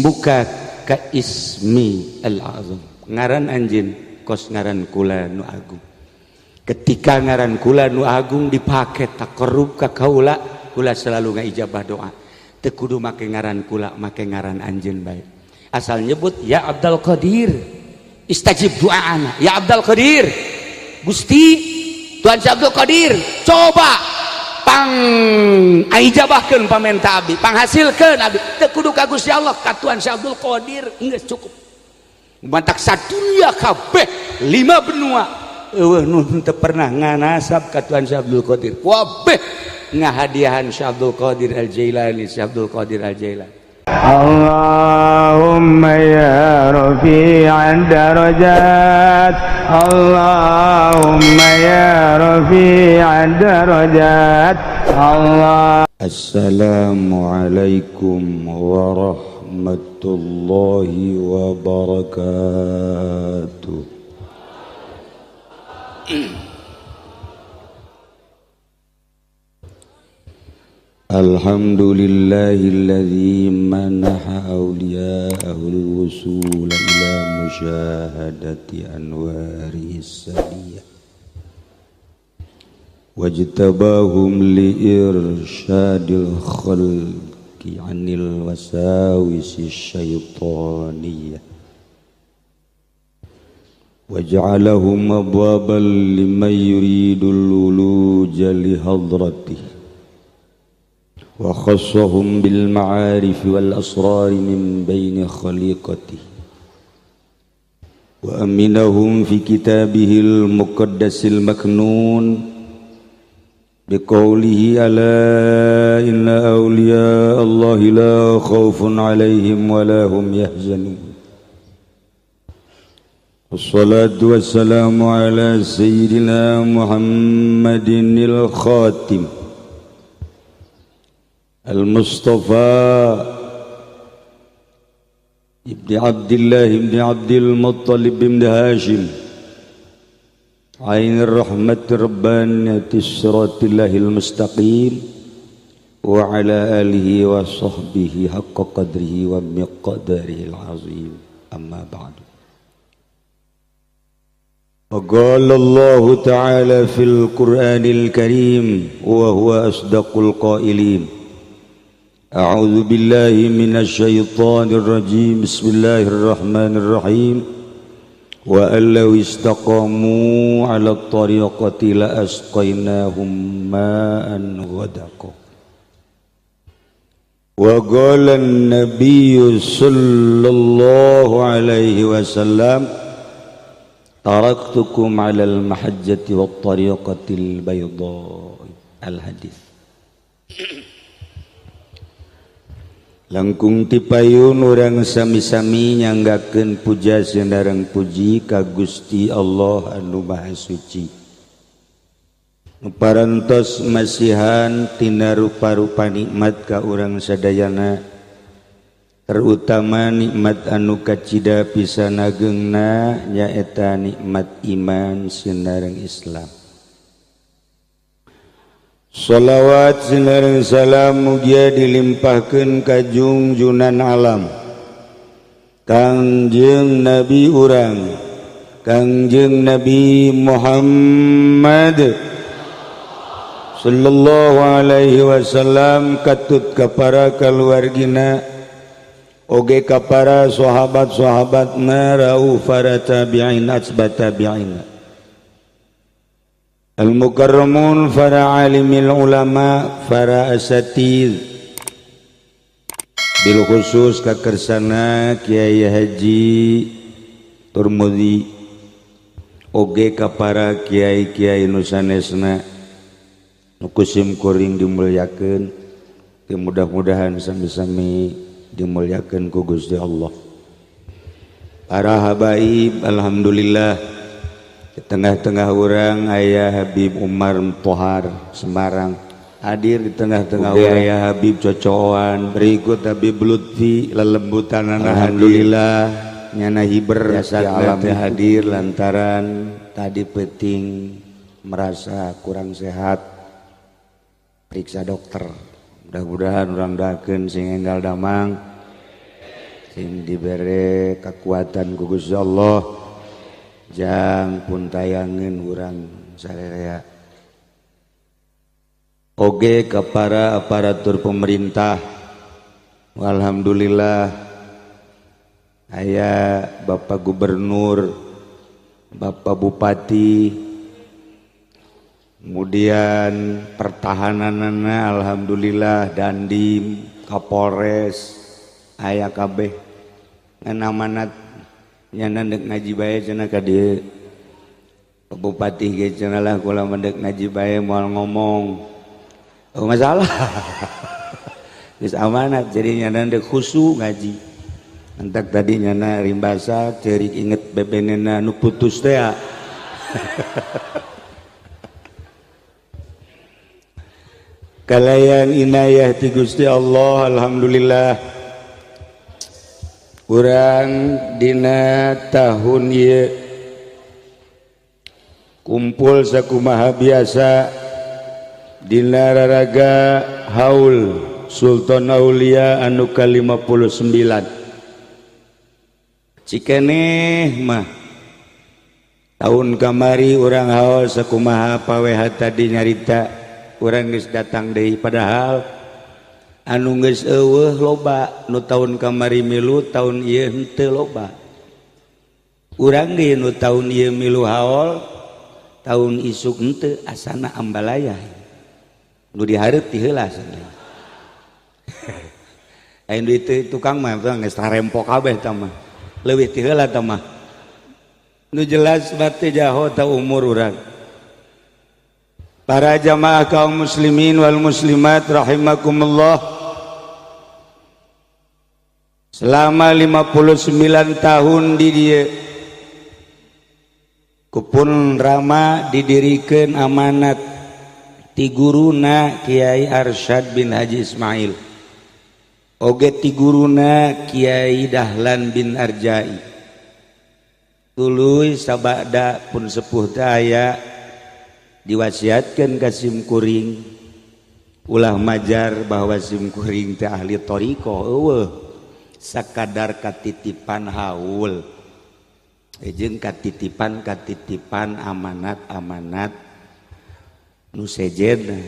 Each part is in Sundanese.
Ismuka ka ismi al-azam. Ngaran anjeun kos ngaran kula nu agung. Ketika ngaran kula nu agung dipake taqarrub ka kaula, kula selalu ngaijabah doa. Teu kudu make ngaran kula, make ngaran anjeun bae. Asal nyebut ya Abdul Qadir, istajib doaana. Ya Abdul Qadir, Gusti Tuhan si Abdul Qadir, coba pang ijabahkeun pamenta abdi, panghasilkeun abdi. Teu kudu ka Gusti Allah, ka Tuhan si Abdul Qadir geus cukup. Mantak sadunya kabeh lima benua eueuh nu teu pernah nganasab ka Tuhan Syekh Abdul Qadir. Kabeh ngahadiahan Syekh Abdul Qadir Al-Jailani, Syekh Abdul Qadir Al-Jailani. Allahumma ya rafi'ad darajat, Allahumma ya rafi'ad darajat, Allah. Assalamualaikum warahmatullahi wabarakatuh. Alhamdulillahilladzi manaha awliya'ahu al-wusul ila musyahadati anwarihi sadiyah wajtabahum liirsyadil khalqi 'anil wasawisi syaitaniyah waj'alahum abwaban liman yuridul wuluja li hadratihi wa khassahum bil ma'arif wal asrar min baini khaliqatihi wa aminahum fi kitabihil muqaddasil maknun biqaulihi ala inna awliya Allahi la khaufun alaihim wa la hum yahzanun. Wassalatu wassalamu ala sayyidina Muhammadinil khatim Al-Mustafa Ibni Abdillah Ibni Abdil Muttalib Ibni Hashim Ainir Rahmat Rabbaniyati Siratilahil Mustaqim wa ala alihi wa sahbihi haqqa qadrihi wa miqdarihil azim. Amma ba'du. Qala Allah Ta'ala fil Qur'anil Karim wa huwa asdaqul qailin. A'udzu billahi minasy syaithanir rajim. Bismillahirrahmanirrahim. Wa allaw istaqamu 'ala at-tariqati la asqaynahum ma'an ghadaqa. Wa qala an-nabiy sallallahu alaihi wasallam taraktukum 'ala al-mahajjati wat-tariqatil bayda. Al-hadis. Langkung tipayun urang sami-sami nyanggakeun puja sinareng puji ka Gusti Allah anu Maha Suci. Nu parantos masihan tina rupa-rupa nikmat ka urang sadayana, terutama nikmat anu kacida pisan ageungna nyaeta nikmat iman sinareng Islam. Sholawat sinareng salam mugia dilimpahkeun ka jungjunan alam Kangjeng Nabi urang Kangjeng Nabi Muhammad sallallahu alaihi wasallam katut ka para kaluargina oge ka para sahabat-sahabatna rauh para tabi'in atsba tabi'in al-mukarramun para alimil ulama para asatid bil khusus kakersana Kiai Haji Turmudi oge ka para kiai-kiai nu sanesna nu kusim kuring dimuliakeun, mudah-mudahan sami-sami dimuliakeun ku Gusti Allah. Para habaib alhamdulillah di tengah-tengah orang ayah Habib Umar Tohar Semarang hadir di tengah-tengah orang ayah Habib Cocoan berikut Habib Lutfi lelembutan. Alhamdulillah nyana hiber jasa alam hadir lantaran tadi peting merasa kurang sehat periksa dokter. Mudah-mudahan urang doakeun sing enggal damang, Sing dibere kekuatan ku Gusti Allah jang pun tayangeun urang sarerea. Oge ka para aparatur pemerintah, alhamdulillah aya Bapak Gubernur, Bapak Bupati, kemudian pertahananana alhamdulillah Dandim, Kapolres, aya kabeh ngan amanat nyana dek ngaji bae cenah ka dieu. Pak Bupati ge cenah lah kula mah dek ngaji bae moal ngomong. Oh masalah. Geus amanat jadi nyana dek khusyuk ngaji. Entak tadi nyana rimbasa ceurik inget bebenena nu putus teh. Kalayan inayah ti Gusti Allah alhamdulillah urang dina tahun ieu kumpul sakumaha biasa dina raraga haul Sultan Aulia anu ka-59. Cikeneh mah tahun kamari urang haul sakumaha paweha tadi nyarita urang geus datang deui padahal anu geus eueuh loba nu tahun kamari milu tahun ieu henteu loba. Urang ge nu tahun ieu milu haul tahun isuk henteu asana ambalaya nu dihareup ti heula cenah. Aya nu tukang mah geus tarempok kabeh tah mah leuwih ti heula tah mah. Nu jelas bate jaho ta umur urang. Para jamaah kaum muslimin wal muslimat rahimakumullah. Selama 59 tahun di dieu kupun Rama didirikan amanat ti guruna Kiai Arsyad bin Haji Ismail oge ti guruna Kiai Dahlan bin Arjai. Tuluy sabada pun sepuh teh aya diwasiatkeun ka simkuring ulah majar bahwa simkuring teh ahli thariqah eueuh sakadar katitipan haul jeung katitipan-katitipan amanat-amanat nu sejenna.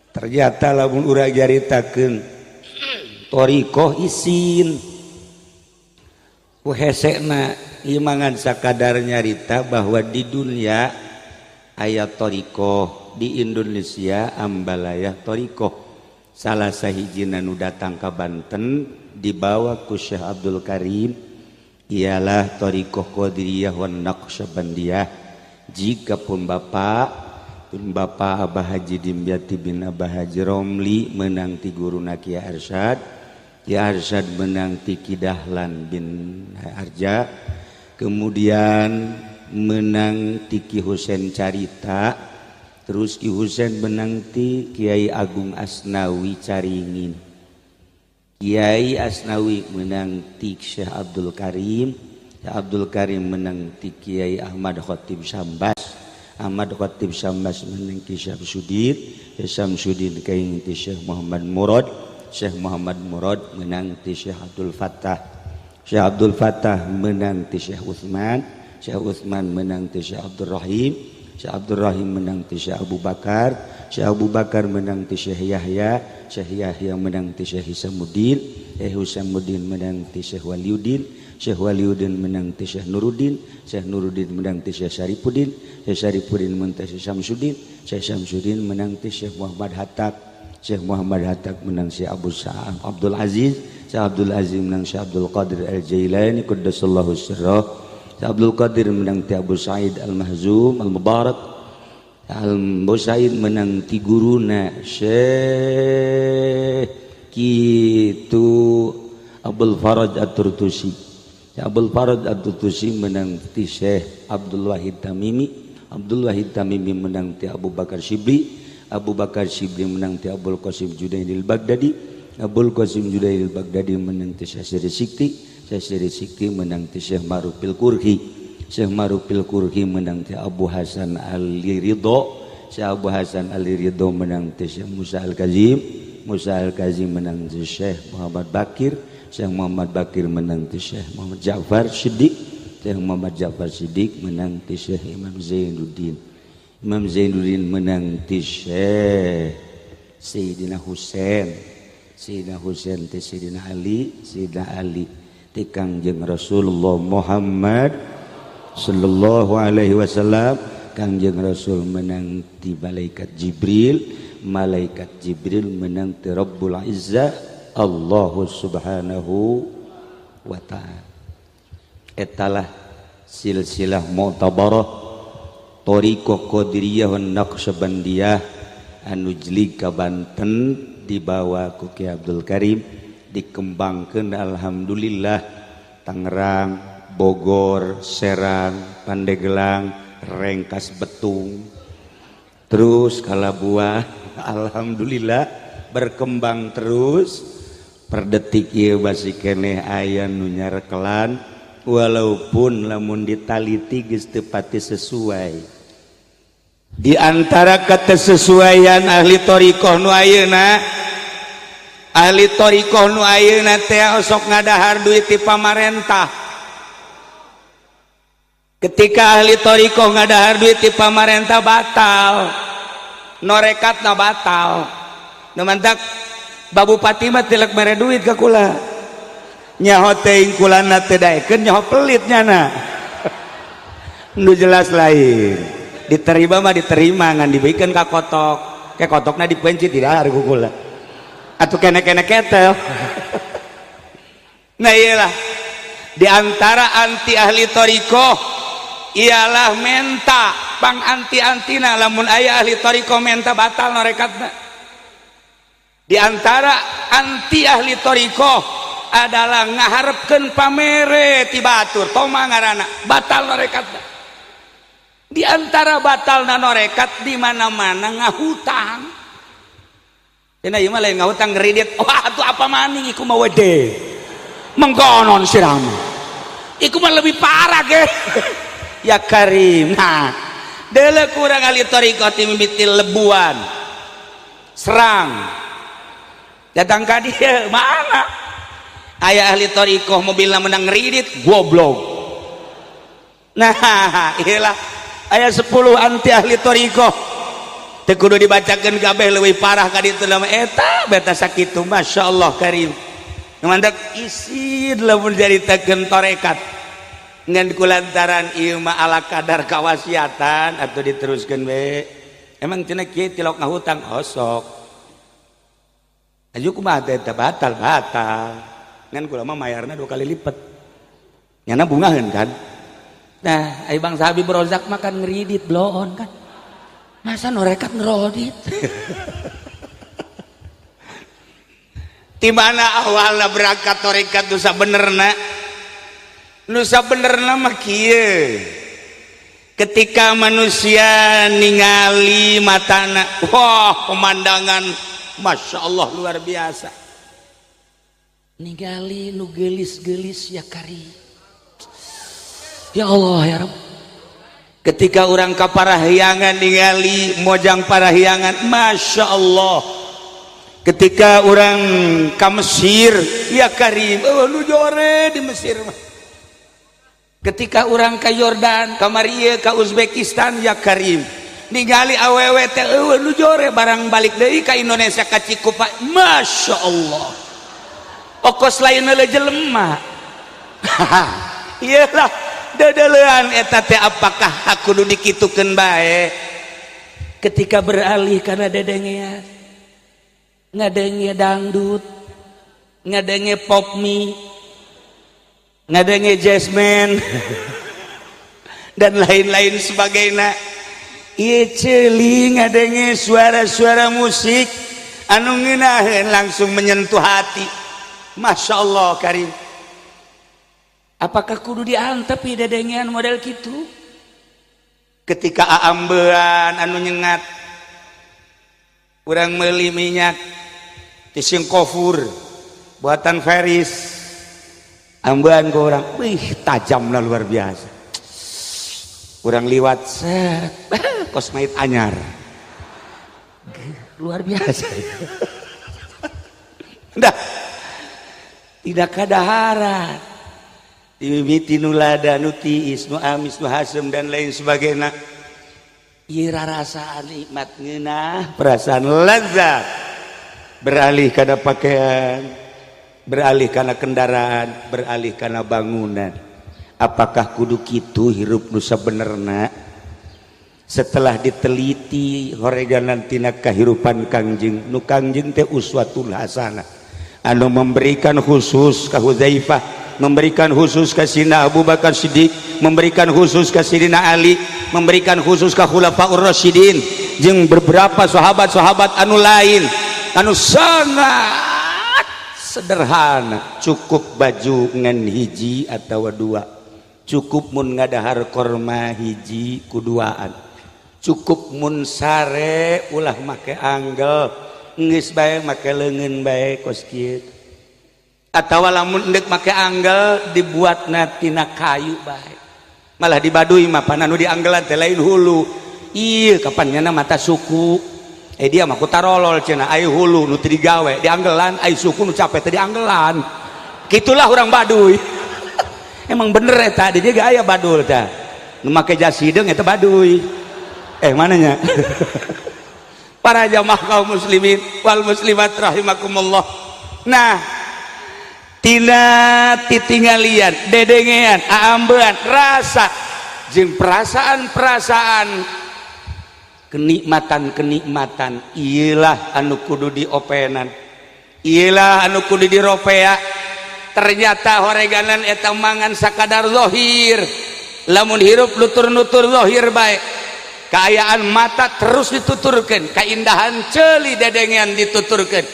Ternyata lamun urang nyaritakeun thariqah isin ku hesena ieu mangan sakadar nyarita bahwa di dunia aya thariqah, di Indonesia ambalayah thariqah. Salah sahijina nu datang ka Banten dibawa ku Syekh Abdul Karim ialah thariqah Qadiriyah wan Naqsyabandiyah. Jika pun bapak Abah Haji Dimyati bin Abah Haji Romli menang ti guruna Kiai Arsyad, Kiai Arsyad menang ti Ki Dahlan bin Arja, kemudian menang ti Ki Husein Carita, terus Ki Husein menang ti Kiai Agung Asnawi Caringin, Kiai Asnawi menang ti Syekh Abdul Karim, Syekh Abdul Karim menang ti Kiai Ahmad Khatib Sambas, Ahmad Khatib Sambas menang ti Syamsuddin, Syekh Syamsuddin kaing ti Syekh Muhammad Murad, Syekh Muhammad Murad menang ti Syekh Abdul Fattah, Syekh Abdul Fattah menang ti Syekh Utsman, Syekh Utsman menang ti Syekh Abdul Rahim, Syekh Abdul Rahim menang ti Syekh Abu Bakar, Syekh Abu Bakar menang ti Syekh Yahya, Syekh Yahya menang ti Syekh Hisamuddin, Syekh Hisamuddin menang ti Syekh Waliuddin, Syekh Waliuddin menang ti Syekh Nuruddin, Syekh Nuruddin menang ti Syekh Syarifuddin, Syekh Syarifuddin menang ti Syekh Syamsuddin, Syekh Syamsuddin menang ti Syekh Muhammad Hattak, Syekh Muhammad Hattak menang Syekh Abu Sa'ad Abdul Aziz, Syekh Abdul Aziz menang Syekh Abdul Qadir Al-Jailani qaddasallahu sirrah, Syekh Abdul Qadir menang ti Abu Sa'id Al-Mahzum Al-Mubarak, Abu Sa'id menang ti guruna Syekh kitu Abdul Faraj At-Turtusi, Abdul Faraj At-Turtusi menang ti Syekh Abdul Wahid Tamimi, Abdul Wahid Tamimi menang ti Abu Bakar Shibli, Abu Bakar Shibli menang ti Abul Qasim Junaidil Baghdadi, Abul Qasim Junaidil Baghdadi menang ti Syekh Siri Sikti, Syekh Siri Sikti menang ti Syekh Ma'rufil Kurhi, Syekh Ma'rufil Kurhi menang ti Abu Hasan Ali Ridho, Syekh Abu Hasan Ali Ridho menang ti Syekh Musa Al-Kazim, Musa Al-Kazim menang ti Syekh Muhammad Bakir, Syekh Muhammad Bakir menang ti Syekh Muhammad Ja'far Siddiq, Syekh Muhammad Ja'far Siddiq menang ti Syekh Imam Zainuddin, Imam Zainuddin menang ti Syekh Sayyidina Husain, Sayyidina Husain ti Sayyidina Ali, Sayyidina Ali ti Kangjeng Rasulullah Muhammad sallallahu alaihi wasallam. Kangjeng Rasul menang ti malaikat Jibril, malaikat Jibril menang ti Rabbul Izzah Allah Subhanahu wa ta'ala. Etalah silsilah mu'tabarah thariqah Qadiriyah wan Naqsyabandiyah anu jlig ka Banten dibawa ku Ki Abdul Karim, dikembangkeun alhamdulillah Tangerang, Bogor, Serang, Pandeglang, Rengkas Betung, terus Kalabuah, alhamdulillah berkembang terus. Per detik ieu masih keneh aya nu nyarekelan, walaupun lamun ditaliti geus teu pati sesuai. Di antara ketesesuaian ahli thariqah nu ayeuna, ahli thariqah nu ayeuna teh osok ngadahar duit ti pamarentah. Ketika ahli thariqah ngadahar duit ti pamarentah batal, norekatna batal. Nu mantak Babupati mah tilek mere duit ka kula. Nyaho teuing kulana teu daekeun, nyaho pelit nyana. Nu jelas lain. Diterima mah diterima, ngan dibikeun ka kotok. Ke kotokna dipencit didahar ku kula. Atuh kene-kene ketel. Nah iyalah di antara anti ahli thariqah ialah menta pang anti-antina. Lamun aya ahli thariqah menta batal norekatna. Di antara anti ahli thariqah adalah ngaharepkeun pamere ti batur toma ngaranna, batal norekatna. Di antara batalna norekat di mana-mana ngahutang. Cenah ieu mah lain ngahutang, ngeridit. Wah atuh apa maning iku mah wede. Mengkonon sirama. Iku mah lebih parah ge. Ya Karim. Nah, deuleu kurang ahli thariqah ti mimiti lebuan. Serang. Datang ka dieu, mana? Aya ahli thariqah mobilna menang ngeridit, goblok. Nah, iyalah aya 10 anti ahli thariqah. Teu kudu dibacakeun kabeh, leuwih parah ka ditu mah eta beta sakitu masyaallah Karim. Nu mantak isin lamun caritakeun tarekat. Ngan kulantaran ieu mah ala kadar kawasiatan atuh diteruskeun we. Emang cenah kieu tilok ngahutang osok. Aju kumaha teh eta batal batal. Ngan kula mah mayarna 2 kali lipat. Nyana bungaheun kan. Nah, ai Bang Habib Rozak mah kan ngeridit bloon kan. Masa norekat ngerodit? Di mana awalna berangkat tarekat nu sabenerna? Nu sabenerna mah kieu. Ketika manusia ningali matana, wah pemandangan masya Allah luar biasa. Ningali nu geulis-geulis ya kari. Ya Allah ya Rabb. Ketika orang ka Parahyangan ningali mojang Parahyangan, masya Allah. Ketika orang ka Mesir, ya Karim, oh, nu jore di Mesir mah. Ketika orang ka Yordan, ka Maria, ka Uzbekistan, ya Karim, ningali awewe teh eueuh nu jore barang balik deui ka Indonesia ka Cikupa, masya Allah. Okos lain leuleuh jelema. Iyalah dedelean eta teh apakah aku kudu dikitukeun bae. Ketika beralih kana dedengean, ngadenge dangdut, ngadenge pop mie, ngadenge jazzman dan lain-lain sebagainya. Ieu ceuli ngadenge suara-suara musik anu ngeunaheun langsung menyentuh hati. Masya Allah Karim. Apakah kudu diantep dedengean model kitu? Ketika aambean anu nyengat, urang meuli minyak tising kofur buatan Feris, ambean ke orang, wih tajamlah luar biasa. Urang liwat set, kos mait anyar, luar biasa. Dah tidak kadaharan, dimimiti nu lada, nu tiis, nu amis, nu hasem, dan lain sebagainya. Ieu rarasaan nikmat, ngeunah, perasaan lezat, beralih kana pakaian, beralih kana kendaraan, beralih kana bangunan. Apakah kudu kitu hirup nu sabenerna? Setelah diteliti horeganan tina kahirupan Kangjeng, nu Kangjeng teh uswatul hasanah, anu memberikan khusus ka Huzaifah, memberikan khusus ka Sina Abu Bakar Siddiq, memberikan khusus ka Sidina Ali, memberikan khusus ka Khulafaur Rasyidin jeung beberapa sahabat-sahabat anu lain anu sangat sederhana, cukup baju ngan hiji atau dua, cukup mun ngadahar korma hiji kuduaan, cukup mun sare ulah make anggel, geus bae make leungeun bae kos kieu, atawa lamun endek make anggel dibuatna tina kayu bae. Malah di Baduy mah pan anu dianggelan teh lain hulu. Ieu kapan nyana mata suku, eh, dia mah ku tarolol cenah, ai hulu nu teu digawe dianggelan, ai suku nu capek teh dianggelan. Gitulah orang Baduy. Emang bener eta, di dia aya badul tah nu make jas hideung eta Baduy. Eh, mananya para jamaah kaum muslimin wal muslimat rahimakumullah. Nah, tina titinggalian, dedengean, aambean, rasa jeung perasaan-perasaan, kenikmatan-kenikmatan, iyalah anu kudu diopenan, iyalah anu kudu diropea. Ternyata horeganan eta mangan sakadar zohir. Lamun hirup nutur-nutur zohir bae, kaayaan mata terus dituturkan, keindahan celi dedengean dituturkan,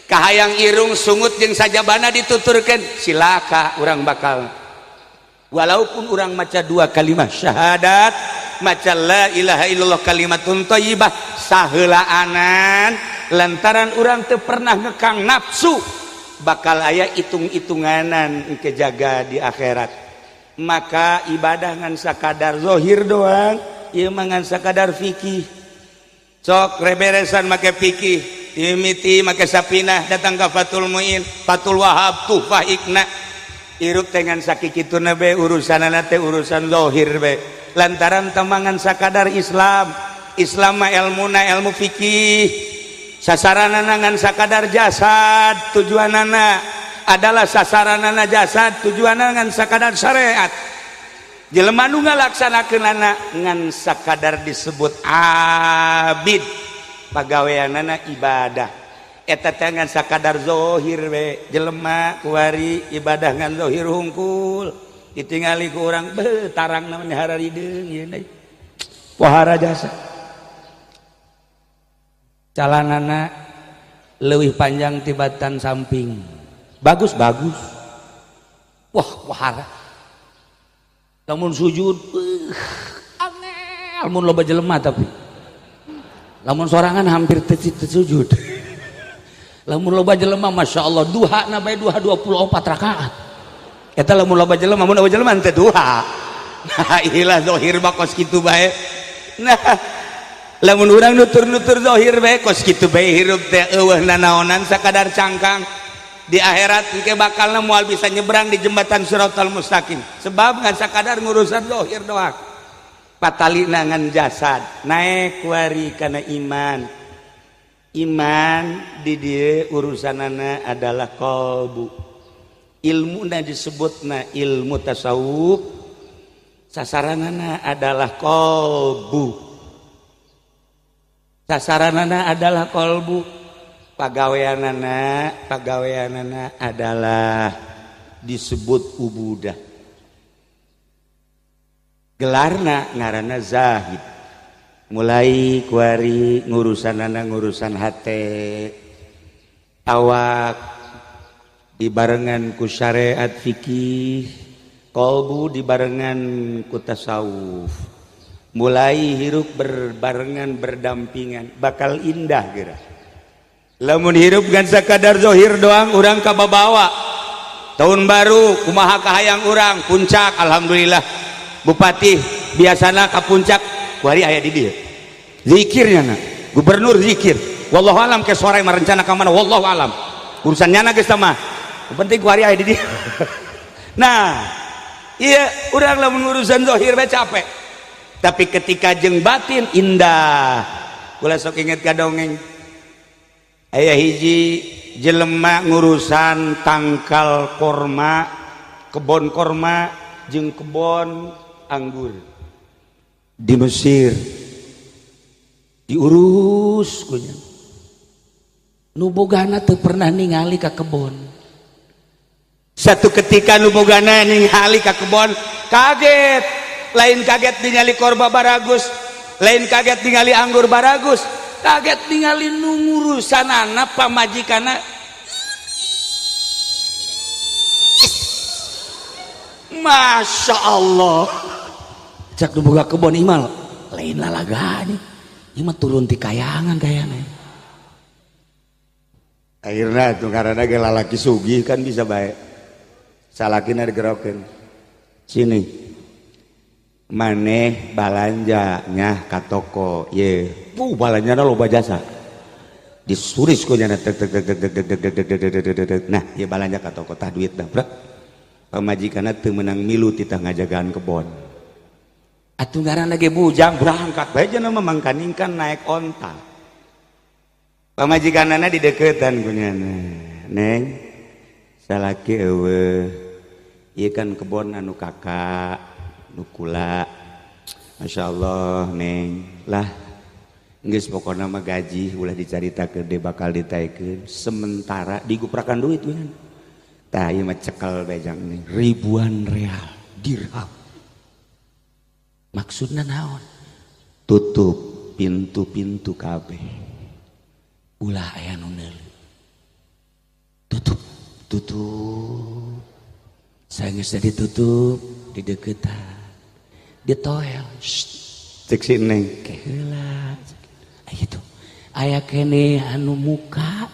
kahayang irung, sungut jeung sajabana dituturkan, silaka urang bakal. Walaupun urang maca dua kalimat syahadat, maca la ilaha illallah kalimatun thayyibah saheulaanan, lantaran urang teu pernah ngekang nafsu, bakal aya hitung-hitunganan kejaga di akhirat. Maka ibadah ngan sakadar zohir doang ieu mah, ngan sakadar fikih. Sok reberesan make fikih, dimimiti make Sapinah, datang ke Fathul Muin, Fathul Wahab, Tuhfah, Iqna. Hirup dengan sakikituna be, urusanana teh urusan zohir be, lantaran temangan sakadar Islam. Islam mah ilmuna ilmu fikih, sasaranana ngan sakadar jasad, tujuanana adalah sasaranana jasad, tujuanana ngan sakadar syariat. Jelema nu ngalaksanakeunana ngan sakadar disebut abid, pagaweanana ibadah eta teh ngan sakadar zohir we. Jelema kuari ibadah ngan zohir hungkul, ditingali ku urang, beuh, tarang namanya hararideung ieu deui, pohara jasa, calanana leuwih panjang tibatan samping, bagus bagus, wah, pohara. Lamun sujud, angel mun loba jelema, tapi lamun sorangan hampir teu sujud. Lamun loba jelema, Masya Allah, duha na bae, duha 24 rakaat eta lamun loba jelema. Mun loba jelema teh duha. Nah, ilah zohir mah kos kitu bae. Nah, lamun urang nutur-nutur zohir bae kos kitu bae, hirup teh eueuh nanaonan, sakadar cangkang. Di akhirat engke bakalna moal bisa nyebrang di jembatan Siratal Mustaqim, sebab ngan sakadar ngurusan zohir doang, patalina ngan jasad. Naik kuari kana iman. Iman di dieu urusanana adalah qalbu, ilmuna disebutna ilmu tasawuf, sasaranana adalah qalbu, sasaranana adalah qalbu, pagaweanana, pagaweanana adalah disebut ubudah, gelarna ngaranna zahid. Mulai kuari ngurusanana ngurusan hate, awak dibarengan ku syariat fikih, kolbu dibarengan ku tasawuf, mulai hirup berbarengan, berdampingan, bakal indah geura. Lamun hirup ngan sakadar zohir doang, urang kababawa. Tahun baru kumaha kahayang urang, puncak, alhamdulillah bupati biasana ka puncak, kuari aya di dieu zikirnya na gubernur zikir. Wallahu alam ke sore merencana ka mana, wallahu alam. Urusan nyana geus mah. Penting ku hari aya di dieu. Nah, iya urang lamun urusan zahir bae capek. Tapi ketika jeung batin indah. Kula sok inget ka dongeng. Aya hiji jelema ngurusan tangkal korma, kebon korma jeung kebon anggur di Mesir. Diurus ku nya. Nu bogana teu pernah ningali ka kebon. Satu ketika nu bogana ningali ka kebon, kaget. Lain kaget ningali korba baragus, lain kaget ningali anggur baragus, kaget ningali nu ngurusanana pamajikanna. Masya Allah. Cak nu boga kebon imal, lain lalaganya. Ieu mah turun ti kayangan kayana. Akhirna tuh karena ge lalaki sugih kan bisa bae. Salakina digerokeun. Sini. Maneh balanja nyah ka toko ye. Balanjana loba jasa. Disuris ku nyana tek tek tek tek tek tek tek tek tek. Nah, ieu balanja ka toko tah duit dah, brek. Pamajikanna teu meunang milu titah ngajagaan kebon. Atuh ngaranna ge bujang berangkat bae cenah mah mangkaningkan naik onta. Pamajikanana di deketan ku nyana. Neng, salaki eueuh. Ieu kan kebon anu kakak, nu kula. Masya Allah, Neng. Lah, geus pokona mah gaji ulah dicaritakeun deui bakal ditaekeun. Sementara diguprakan duit ku nyana. Tah ieu mah cekel bejang nih, ribuan real, dirham. Maksudna naon? Tutup pintu-pintu kabeh. Ulah aya nu neuleuh. Tutup, tutup. Sageus ditutup, dideukeutan. Ditoel. Cek si Neng, keheula. Aya kitu. Aya keneh anu muka.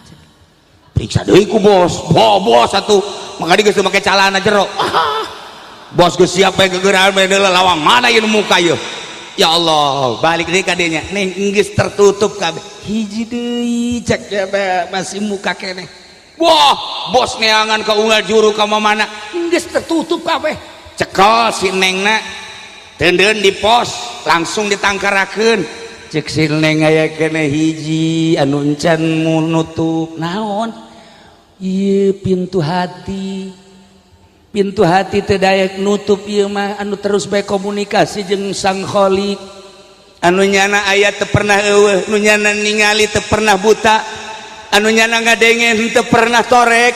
Periksa deui ku bos. Bo bos atuh. Maka geus teu make calana jero. Ah. Bos geus siap bae gegeran bae deuleu lawang mana ieu nu muka ieu. Ya Allah, balik deui ka dieu nya. Neng geus tertutup kabeh. Hiji deui cek masih muka keneh. Wah, bos neangan ka unggal juru ka mana geus tertutup kabeh. Cekel si Nengna. Tendeun di pos, langsung ditangkarakeun. Cek si Neng aya keneh hiji anu encan nutup. Naon? Ieu pintu hati. Pintu hati teu daek nutup ieu mah anu terus bae komunikasi jeung Sang Khalik. Anu nyana aya teu pernah eueuh, nu nyana ningali teu pernah buta, anu nyana ngadenge teu pernah torek,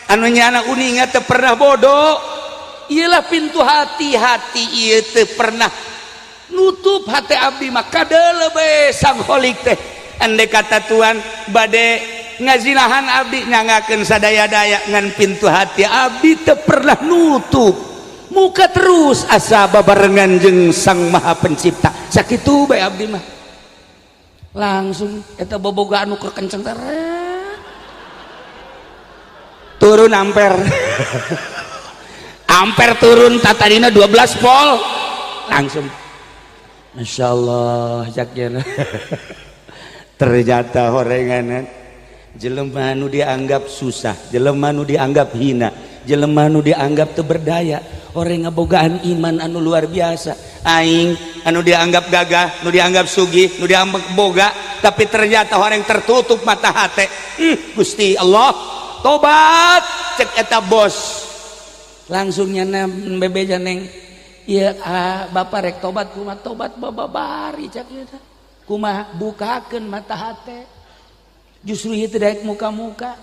anu nyana uninga teu pernah bodoh. Ieulah pintu hati, hati ieu teu pernah nutup hati abdi mah kadeuleu bae Sang Khalik teh. Andai kata Tuhan bade ngazinahan abdi nyangakeun sadaya-daya ngan pintu hati abdi teu pernah nutup. Muka terus asa babarengan jeung Sang Maha Pencipta. Sakitu bae abdi mah. Langsung eta boboga anu keur kenceng teh turun amper. Amper turun tatadina 12 volt. Langsung Masya Allah jakjana. Ternyata horenganan jelema nu dianggap susah, jelema nu dianggap hina, jelema nu dianggap teu berdaya, orang ngabogaan iman anu luar biasa. Aing anu dianggap gagah, nu dianggap sugih, nu dianggap boga, tapi ternyata orang tertutup mata hate. Gusti Allah, tobat cek eta bos. Langsung nyana bebeja neng, ieu bapak rek tobat kumaha tobat bababari cek eta. Kumaha bukakeun mata hate. Justru ieu teh daek muka-muka.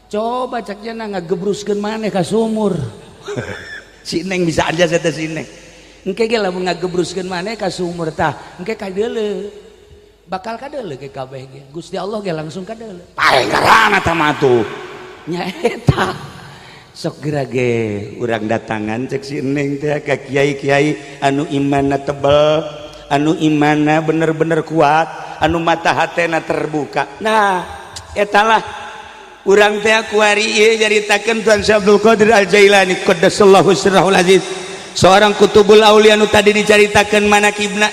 Coba cek jana ngagebruskeun maneh ka sumur. Si Neng bisa aja saya teh si Neng. Engke ge lamun ngagebruskeun maneh ka sumur tah, engke kadeuleu. Bakal kadeuleu ke kabeh ge. Gusti Allah ge langsung kadeuleu. Pae karana tah mah tuh. Nya eta. Sok geura ge urang datangan cek si Neng teh ka kiai-kiai anu imanna tebel, anu imanna bener-bener kuat, anu mata hatena terbuka. Nah, etalah urang teh kuari ieu nyaritakeun Tuan Syekh Abdul Qadir Al-Jailani qaddasallahu sirrahul aziz, seorang kutubul aulia nu tadi dicaritakeun manakibna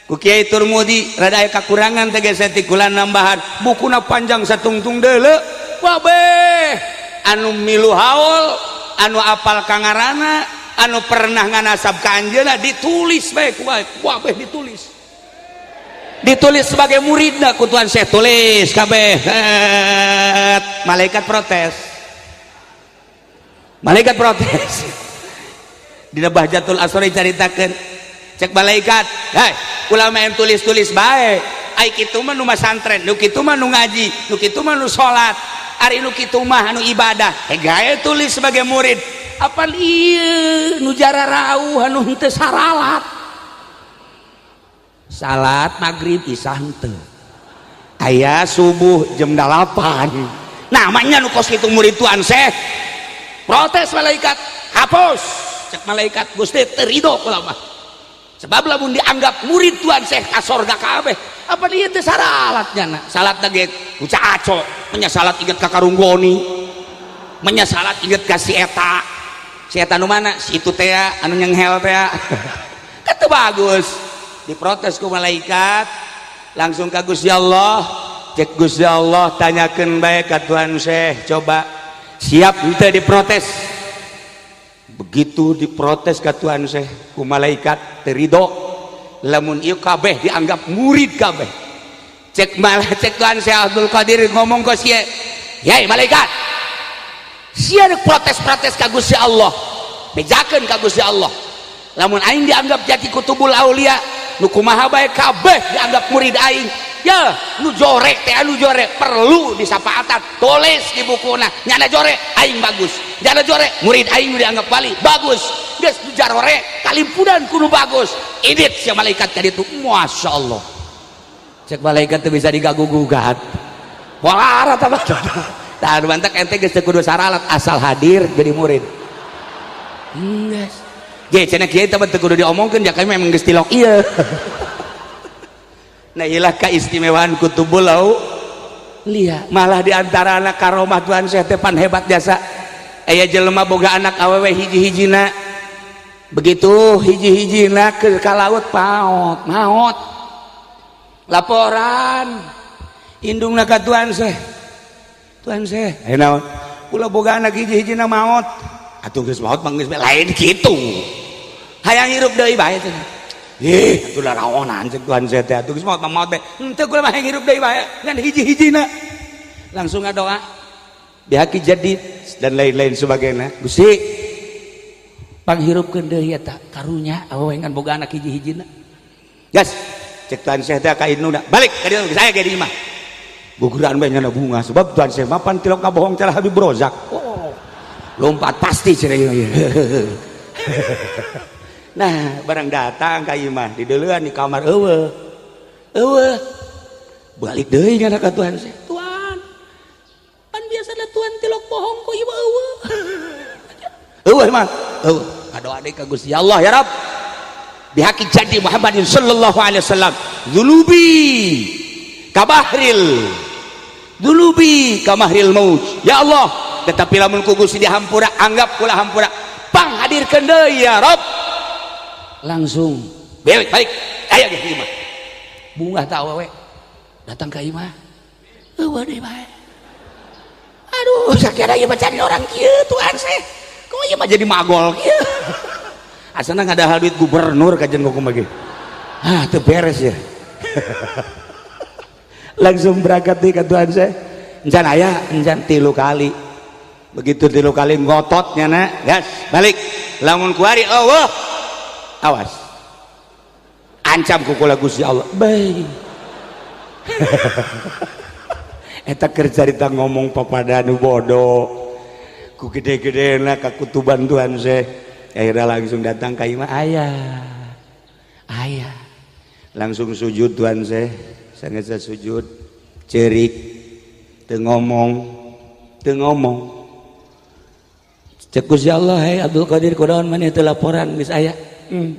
ku Kiai Turmudi rada aya kakurangan teh geus teh kula nambahan bukuna panjang satungtung deuleu. Kabeh anu milu haul, anu apal kangarana, anu pernah nganasab ka anjeunna ditulis bae ku kabeh, ditulis, ditulis sebagai muridna ku Tuan Syekh, tulis kabeh. Malaikat protes, malaikat protes. Dina Bahjatul Asrori caritakeun, cek malaikat, "Hei, ulah main tulis-tulis bae. Ai kitu mah nu masantren, nu kitu mah nu ngaji, nu kitu mah nu salat, ari nu kitu mah anu ibadah. Eh, gae tulis sebagai murid. Apan ieu nu jararauh, anu henteu saralat, salat maghrib, isya henteu, aya subuh jam 8, namanya nu kos kitu murid Tuan Syekh?" Protes malaikat, hapus. Cek malaikat, "Gusti, teu ridho kula mah, sebab lamun dianggap murid Tuan Syekh ka sorga kabeh. Apa dia teh saralat nyana, salat ge aco, menya salat inget ka karunggoni, menya salat inget ka si eta, si eta nu mana, si itu teh anu nyenghel teh, kan teu bagus." Diprotes ku malaikat langsung ka Gusti Allah. Cek Gusti Allah, "Tanyakeun bae ka Tuan Syekh, coba siap henteu diprotes." Begitu diprotes ka Tuan Syekh ku malaikat, teu ridho lamun ieu kabeh dianggap murid kabeh. Cek malah cek Tuan Syekh Abdul Qadir ngomong ke sia, "Yai malaikat, sia protes-protes ka Gusti Allah, bejakeun ka Gusti Allah, lamun aing dianggap jadi kutubul aulia, nu kumaha bae kabeh dianggap murid aing. Ya nu jorek teh, anu jorek perlu disapaatan, tulis di bukuna nyana jorek aing bagus, nyana jorek murid aing dianggap wali bagus. Geus nu jarore kalimpunan kudu bagus." Idit sia malaikat ka ditu. Masya Allah, cek malaikat teu bisa digagu gugat. Walara tah. Tah, mantak ente geus teu kudu saralat, asal hadir jadi murid. Geus ge cenah kiai teh teu kudu diomongkeun, ja kami memang geus tilok ieu. Nah, ilah keistimewaan kutubul aulia. Malah di antara anak karomah Tuhan Syekh teh pan hebat jasa. Aya jelema boga anak awewe hiji-hijina. Begitu hiji-hijina ke ka laut, paot, maot. Laporan indungna ka Tuan Syekh. "Tuan Syekh, eh naon? Kula boga anak hiji-hijina maot." "Atuh geus maot mah geus." "Lain kitu. Hayang hirup deui bae cenah." "Ih, atuh laraonan," cek Tuhan Syekh teh, "atuh geus maot mah maot bae." "Henteu, kula mah hayang hirup deui bae, ngan hiji-hijina." Langsung ngadoa bihaki jadi dan lain-lain sebagainya. "Gusti, panghirupkeun deui eta, karunya awewe ngan boga anak hiji-hijina." "Gas," cek Tuhan Syekh teh ka indungna, "balik ka dieu, saya ge di imah." Guguran bae nyana bunga, sebab Tuhan Syekh mah pan tilok kabohong cara Habib Rozak. Oh, lompat pasti cenah ieu. Nah, barang datang ka imah, dideuleuan di kamar eueuh. Eueuh. Balik deui nyana ka Tuhan Syekh. "Tuan, pan biasana Tuan tilok bohong, kok ieu eueuh?" "Eueuh mah, eueuh." Ngadoa deui ka Gusti Allah, "Ya Rabb, bihaqi jadi Muhammadin sallallahu alaihi wasallam, dzulubi kabahril dzulubi kamahril maut. Ya Allah, tetapi lamun ku Gusti dihampura, anggap kula hampura, panghadirkeun deui ya Rabb." Langsung balik, balik aya ge imah. Bungah tak awewe datang ke imah, eueuh deui bae. "Aduh, sakira ieu mah cari orang kieu, Tuhan seh, kok ieu mah jadi magol kieu? Asana ngadahal duit gubernur kajian kumaha ge. Ah, teu beres ya." Langsung berangkat deui ka Tuhan Syekh, encan aya, encan tilu kali. Begitu tilu kali ngototnya na, "Gas, balik, lamun kuari eueuh, awas, ancam ku kula Gusti Allah." Bae eta keur carita ngomong papada nu bodoh ku gede-gedena kakutuban Tuhan Syekh. Akhirnya langsung datang ka imah, aya, aya. Langsung sujud Tuhan Syekh, sangat sujud, cerik, teu ngomong, teu ngomong. Cek Gusti Allah, "Hei Abdul Qadir, kunaon maneh teu laporan geus aya?"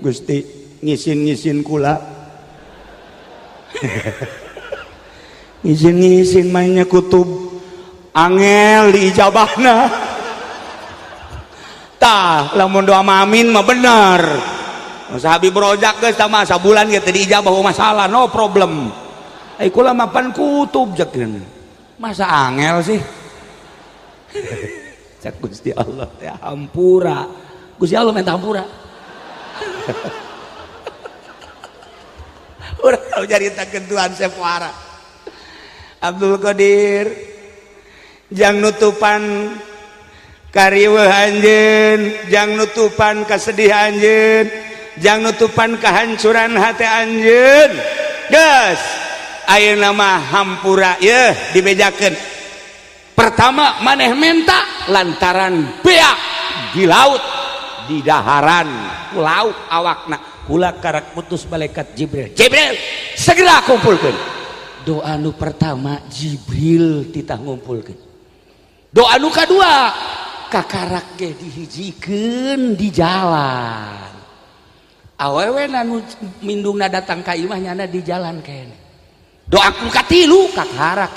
"Gusti, ngisin-ngisin kula, ngisin-ngisin mainnya kutub angel diijabahna." Tah, lamun doa amin mah bener. Masa Habib Rozak geus sama sabulan ge teu diijabah, masalah, no problem. Ai kula mah pan kutub, cekeun. Masa angel sih? Cak Gusti Allah teh hampura. Gusti Allah minta hampura. Urang tau nyaritakeun Tuhan Sepuara. Abdul Qadir jang nutupan kariweuh anjeun, jang nutupan kasedih anjeun, jang nutupan kehancuran hati anjeun. Geus, ayeuna mah hampura yeuh dibejakeun. Pertama maneh menta lantaran beak di laut di daharan ku laut awakna kula karak putus malaikat Jibril. Jibril segera kumpulkeun. Doa nu pertama Jibril titah ngumpulkeun. Doa nu kadua kakarak ge dihijikeun di jalan. Awewe nu mindungna datang ka imah nyana di jalan kene. Doa nu katilu kakarak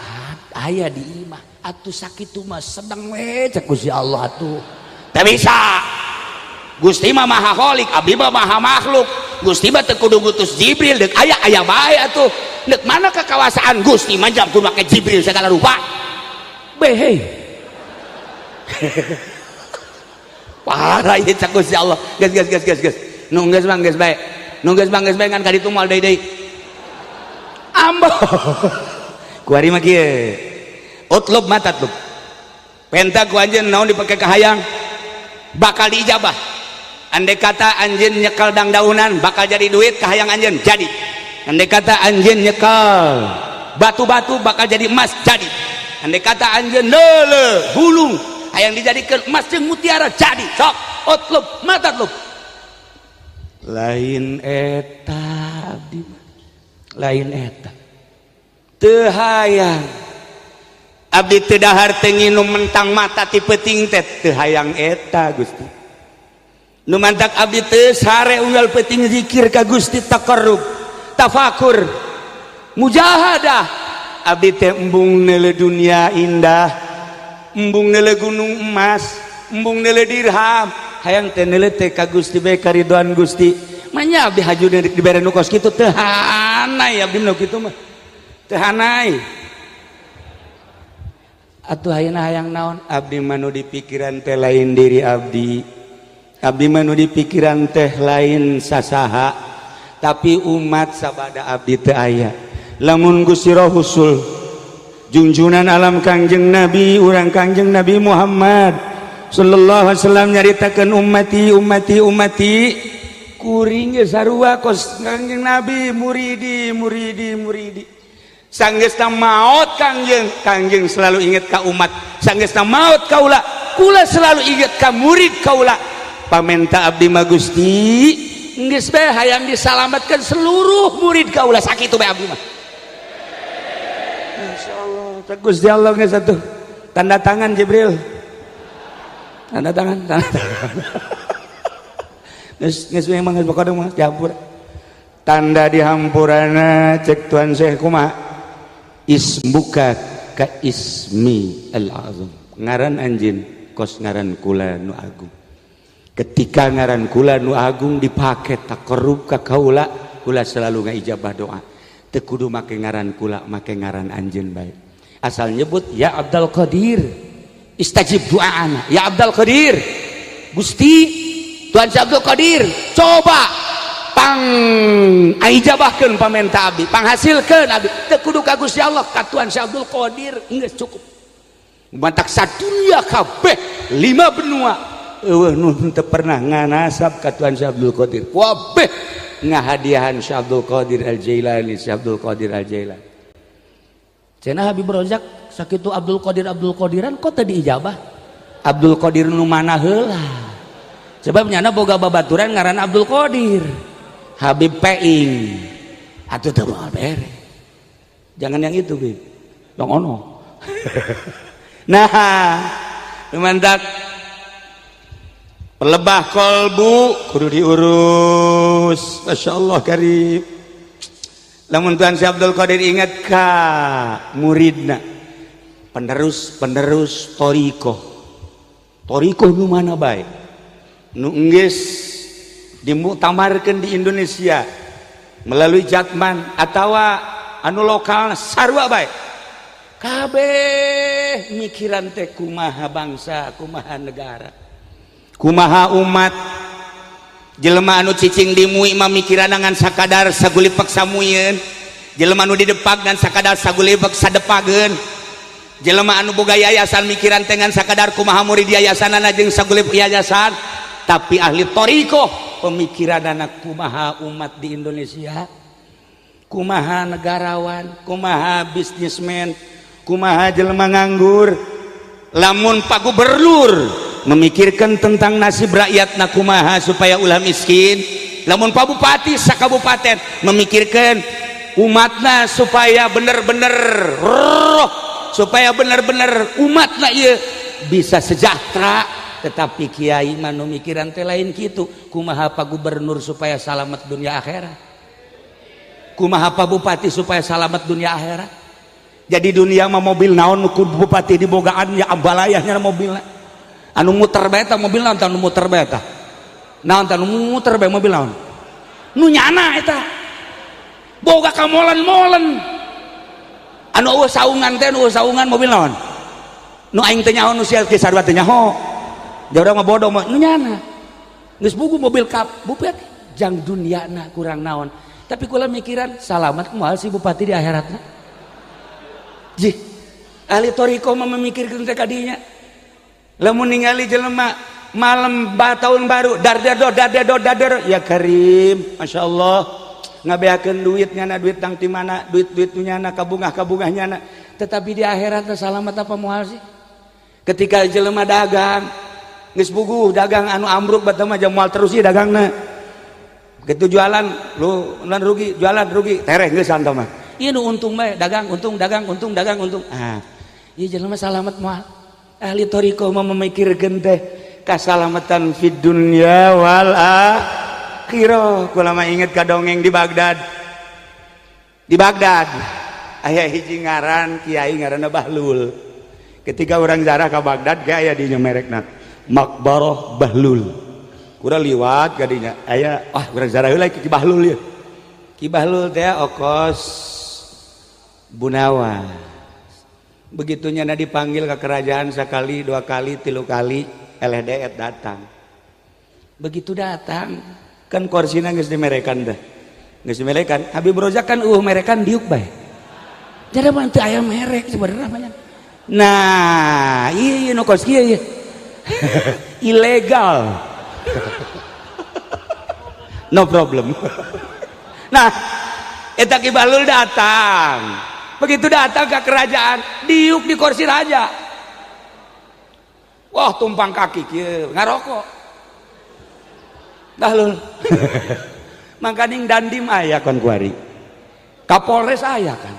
aya di imah. Atuh sakitu mah sedang we cek Gusti Allah atuh. Teu bisa. Gusti mah maha khalik, abdi mah maha makhluk. Gusti mah teu kudu ngutus Jibril, deuk aya aya bae atuh. Deuk mana kekawasaan Gusti mah jam kudu make Jibril segala rupa. Behe. Parah ieu cek Gusti Allah. Geus geus geus geus geus. Nu geus mah geus bae. Nu geus mah geus bae ngan ka ditu moal deui deui. Ambo. Kuari mah kieu. Utlub mata tlub. Penta ku anjeun naon dipake kahayang bakal diijabah. Andai kata anjeun nyekel dangdaunan bakal jadi duit kahayang anjeun jadi. Andai kata anjeun nyekel batu-batu bakal jadi emas jadi. Andai kata anjeun leule bulung hayang dijadikeun emas jeung mutiara jadi. Sok utlub mata tlub. Lain eta abdi mah. Lain eta. Teu hayang abdi teu dahar teu nginum mentang mata ti peuting teh teu hayang eta Gusti. Nu mantak abdi teu sare unggal peuting zikir ka Gusti taqarrub, tafakur, mujahadah. Abdi teh embung neuleuh dunia indah, embung neuleuh gunung emas, embung neuleuh dirham, hayang teh neuleuh teh ka Gusti bae karidoan Gusti. Manya abdi haju dibere nu kos kitu teu hanai abdi nu kitu mah. Teu hanai. Atuh ayeuna hayang naon? Abdi mah nu di pikiran teh lain diri abdi. Abdi mah nu di pikiran teh lain sasaha, tapi umat sabada abdi teu aya. Lamun Gusti Rasul junjunan alam Kangjeng Nabi, urang Kangjeng Nabi Muhammad sallallahu alaihi wasallam nyaritakeun ummati ummati ummati kuring ge sarua kos Kangjeng Nabi muridi muridi muridi. Sanggeusna maot Kangjeng, Kangjeng selalu ingat ka umat. Sanggeusna maot kaula, kula selalu ingat ka murid kaula. Pamenta abdi mah Gusti, geus bae hayang disalamatkan seluruh murid kaula, sakitu bae abdi mah. Masyaallah, teh Gusti Allah geus atuh. Tanda tangan Jibril. Tanda tangan, tanda tangan. Geus geus memang geus pokona mah dihampura. Tanda dihampurana cek Tuan Syekh kumaha? Ismuka ka ismi al-azam. Ngaran anjeun kos ngaran kula nu agung. Ketika ngaran kula nu agung dipake taqarrub ka kaula, kula selalu ngaijabah doa. Teu kudu make ngaran kula, make ngaran anjeun bae. Asal nyebut ya Abdul Qadir, istajib doaana. Ya Abdul Qadir, Gusti Tuhan Abdul Qadir, coba pang aijabahkeun pamenta abdi, panghasilkeun abdi. Teu kudu ka Gusti Allah, ka Tuhan Syekh Abdul Qadir geus cukup. Mantak sadunya kabeh lima benua eueuh nu teu pernah nganasab ka Tuhan Syekh Abdul Qadir. Kabeh ngahadiahan Syekh Abdul Qadir Al-Jailani, Syekh Abdul Qadir Al-Jailani. Cenah Habib Rozak sakitu Abdul Qadir Abdul Qadiran kok teu diijabah? Abdul Qadir nu mana heula? Sebab nyana boga babaturan ngaran Abdul Qadir. Habib Peing atuh teu moal bere. Jangan yang itu, Bib. Dong ono. Nah, lumantak pelebah kolbu kudu diurus. Masya Allah karib. Lamun Tuhan Syekh Abdul Qadir ingat ka muridna, penerus-penerus torikoh. Torikoh nu mana bae? Nu enggeus dimuktamarkeun di Indonesia melalui Jatman atawa anu lokal sarua bae. Kabeh Mikiran teh kumaha bangsa, kumaha negara, kumaha umat. Jelema anu cicing di MUI mah mikiran ngan sakadar sagulipak samuyeun, jelema anu di Depag ngan sakadar sagulipak sadepageun, jelema anu boga yayasan mikiran teh ngan sakadar kumaha murid yayasanana jeung sagulip yayasan. Tapi ahli thoriqoh pemikiranana kumaha umat di Indonesia, kumaha negarawan, kumaha bisnismen, kumaha jelema nganggur. Lamun Pak Gubernur memikirkan tentang nasib rakyat na kumaha supaya ulah miskin, lamun Pak Bupati sakabupaten memikirkan umatna supaya bener-bener roh, supaya bener-bener umatna ieu bisa sejahtera. Tetapi kiai mah nu mikiran teh lain kitu. Kumaha Pak Gubernur supaya salamet dunia akhirat, kumaha Pak Bupati supaya salamet dunia akhirat. Jadi dunia mah mobil naon ku bupati dibogaan ya, ambalayahnya mobilna anu muter bae ta. Mobil naon anu muter bae ta? Naon ta anu muter bae? Mobil naon nu nyana eta boga kamolen-molen anu eueuh saungan teh, nu eueuh saungan? Mobil naon nu aing teh nyaho, nu sia ge sarua teh nyaho? Jauh mah bodoh mah nu nyana geus buku mobil kap bupati jang dunyana kurang naon. Tapi kula mikiran salamat moal si bupati di akhiratna. Jih, ahli thoriqoh mah memikirkan teh kadinya. Lamun ningali jelema malam tahun baru dardado dardado dadar ya karim, masya Allah, ngabeakeun duit nyana, duit tang ti mana duit, duit nyana kabungah kabungah nyana. Tetapi di akhirat salamat apa moal sih? Ketika jelema dagang geus buguh dagang anu ambruk bata mah moal terus sih dagangna. Begitu jualan lu lan rugi, jualan rugi, tereh geus santo mah. Ieu nu untung bae, dagang untung, dagang untung, dagang untung. Ah, ieu jelema salamat moal? Ahli thoriqoh mah memikirkeun teh kasalamatan fid dunya wal akhirah. Kula mah inget ka dongeng di Baghdad. Di Baghdad aya hiji ngaran kiai, ngaranna Bahlul. Ketika orang zarah ka Baghdad ge aya dinya merekna Makbarah Bahlul. Kurang liwat kadinya aya, ah, urang zarah heula ki Bahlul ya. Ki Bahlul teh okos Bunawa. Begitu nyana dipanggil ke kerajaan sekali, dua kali, tilu kali, LDR datang. Begitu datang kan korsina geus dimerekan dah, geus dimerekan. Habib Rozak kan merekan diuk bae, jadi mah teu aya merek sebenarnya banyak. Nah, iya nu kos kieu ieu ilegal, no problem. Nah, eta Ki Bahlul datang. Begitu datang ke kerajaan, diuk di kursi raja. Wah, tumpang kaki kieu, ngarokok Bahlul. Mangkaning dandim aya kon kuari, Kapolres aya kan.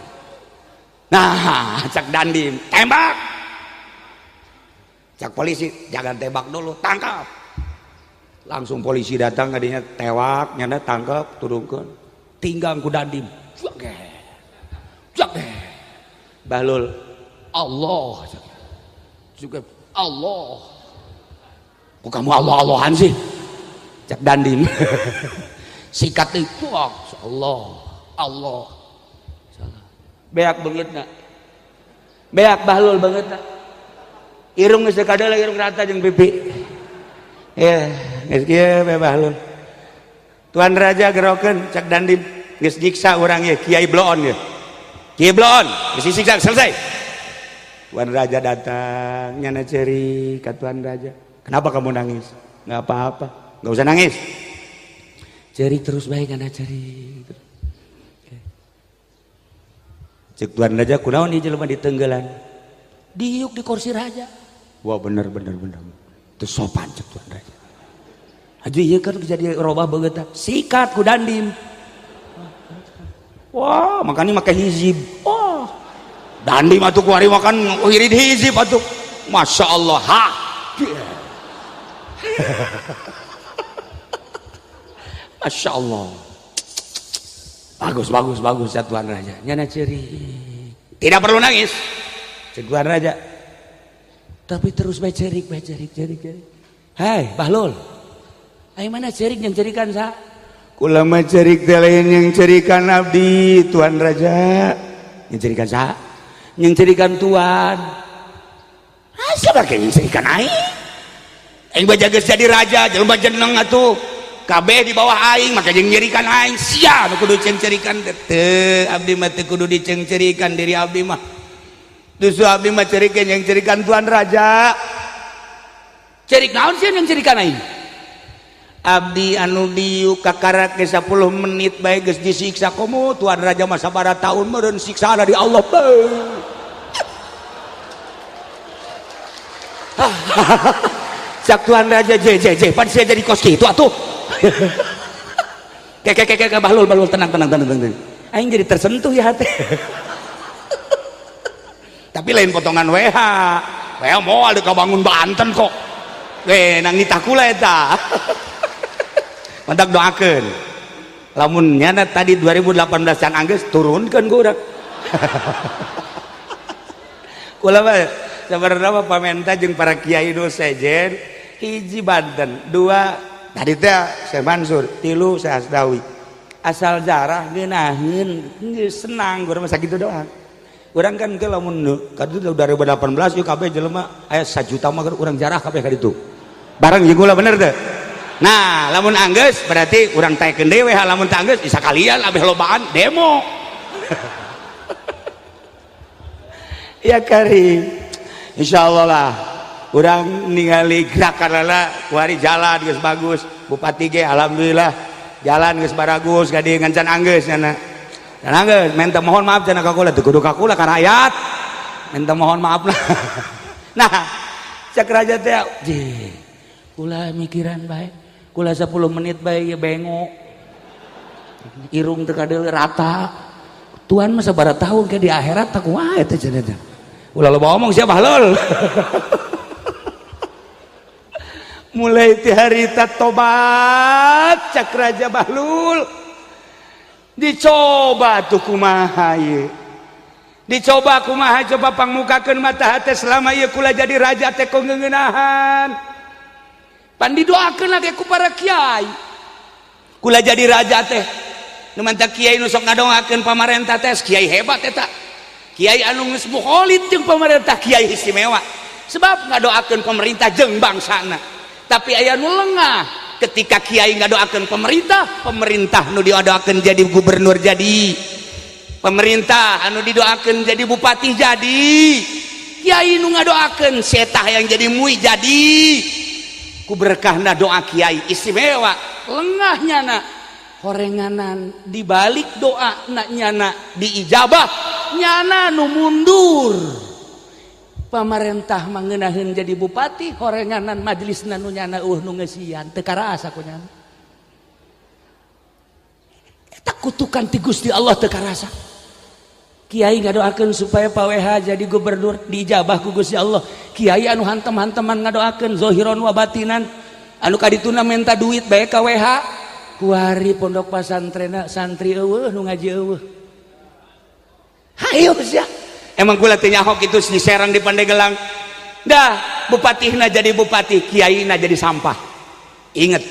Nah, cak dandim, "Tembak!" Cak polisi, "Jangan tembak dulu, tangkap." Langsung polisi datang kadinya, tewak nyana, tangkap, turunkan, tinggang ku dandim. Cak Bahlul, "Allah juga Allah." "Kok kamu Allah Allahan sih?" cak dandim. Sikat itu, Allah Allah. Beak banget na, beak Bahlul banget na. Irung geus kadala, irung rata jeung pipi ya geus kieu bae Bahlul. "Tuan Raja, gerokeun," cak dandim. "Geus nyiksa urang ya Kiai Bloon ya, Kiai Bloon geus disiksa selesai." Tuan Raja datang, nyana ceri ka Tuan Raja. "Kenapa kamu nangis?" "Nggak apa-apa." "Nggak usah nangis." Ceri terus baik, nyana ceri. Cek Tuan Raja, "Kunaon ieu jelema ditenggelan, diuk di kursi raja?" "Wah, bener bener bener, itu sopan," cek Tuan Raja. Aja iya kan jadi robah banget, sikat ku dandim. Wah, makanya make hizib. Wah, dandim atuh kuari makan wirid hizib atuh. Masya Allah, ha. Masya Allah. Bagus, bagus, bagus ya Tuan Raja. Nyana ceri. "Tidak perlu nangis," cek Tuan Raja. Tapi terus bae cerik, bae cerik, cerik, cerik. "Hai, Bahlul. Ayo mana cerik yang cerikan sa?" "Kula mah cerik teh lain yang cerikan abdi, Tuan Raja." "Yang cerikan sa?" "Yang cerikan Tuan." Asa bake nyengcerikan aing. Aing baja geus jadi raja, jelema jeneng atuh. Kabeh di bawah aing, maka jeung nyerikan aing. Sia nu kudu cengcerikan teu, abdi mah teu kudu dicengcerikan diri abdi mah. Justru abdi mah cerikeun yang cerikan tuan raja. Cerik naon sih yang cerikan aing? Abdi anu diuk kakarak ge 10 menit bae geus disiksa komo tuan raja mah sabaraha tahun meureun siksaan di Allah. Cak tuan raja je pan sia jadi kos kitu atuh. Kek bahlul bahlul tenang tenang tenang tenang. Aing jadi tersentuh ya hati. Tapi lain potongan WH. WH moal deuk bangun Banten kok. Nang nitah kula eta. Mantak doakeun. Lamun nyana tadi 2018 can anggeus turunkeun ku urang. Kula mah sabarna mah pamenta jeung para kiai nu sejen, hiji Banten, dua tadi teh Syekh Mansur, tilu Syekh Asdawi. Asal jarah ngeunaheun geus senang urang mah sakitu doang. Urang kan ke lamun kaditu 2018 ieu kabeh jelema aya 1 juta mah urang jarah kabeh kaditu. Bareng jeung kula bener teu? Nah, lamun anggeus berarti urang taekeun dewe, lamun teu anggeus bisa kalian abeh lobaan demo. Ya kari. Insyaallah lah urang ningali gerakan lala kuari jalan geus bagus, bupati ge alhamdulillah jalan geus baragus ka dieu ngan can anggeus nya. Can anggeus minta mohon maaf cenah ka kula teu kudu ka kula ka rakyat. Minta mohon maaf lah. Nah, cek raja teh je kula mikiran bae. Kula 10 menit bae ieu bengok. Irung teu kadeul rata. Tuan mah sabaraha tahun ke di akhirat tak kumaha eta cenah teh. Ulah loba omong sia bahlul. Mulai ti harita tobat cak raja bahlul. Dicoba tuh kumaha ieu. Dicoba kumaha coba pangmukakeun mata hate selama ieu kula jadi raja teh kok ngeunahan. Pan didoakeun lagi ku para kiai. Kula jadi raja teh. Nu mantap kiai nu sok ngadoakeun pamarentah teh kiai hebat eta. Kiai anu geus mukholid jeung pamarentah kiai istimewa. Sebab ngadoakeun pemerintah jeung bangsana. Tapi aya nu lengah ketika kiai ngadoakeun pemerintah, pemerintah nu didoakeun jadi gubernur jadi. Pemerintah anu didoakeun jadi bupati jadi. Kiai nu ngadoakeun setah yang jadi mui jadi. Ku berkahna doa kiai istimewa lengah nyana horenganan dibalik doa nak nyana diijabah nyana nu mundur pamarentah mangeunaheun jadi bupati horenganan majelisna nu nyana eueuh nu ngeusian teu karasa ku nyana eta kutukan ti Gusti Allah teu karasa. Kiai ngadoakeun supaya Pak WH jadi gubernur diijabah ku Gusti Allah. Kiai anu hantem-hanteman ngadoakeun zahiron wa batinan anu kadituna menta duit bae ka WH kuari pondok pasantrenna santri eueuh nu ngaji eueuh. Hayu sia. Emang kula teu nyaho kitu di Serang di Pandegelang. Dah bupatihna jadi bupati, kiaina jadi sampah. Inget.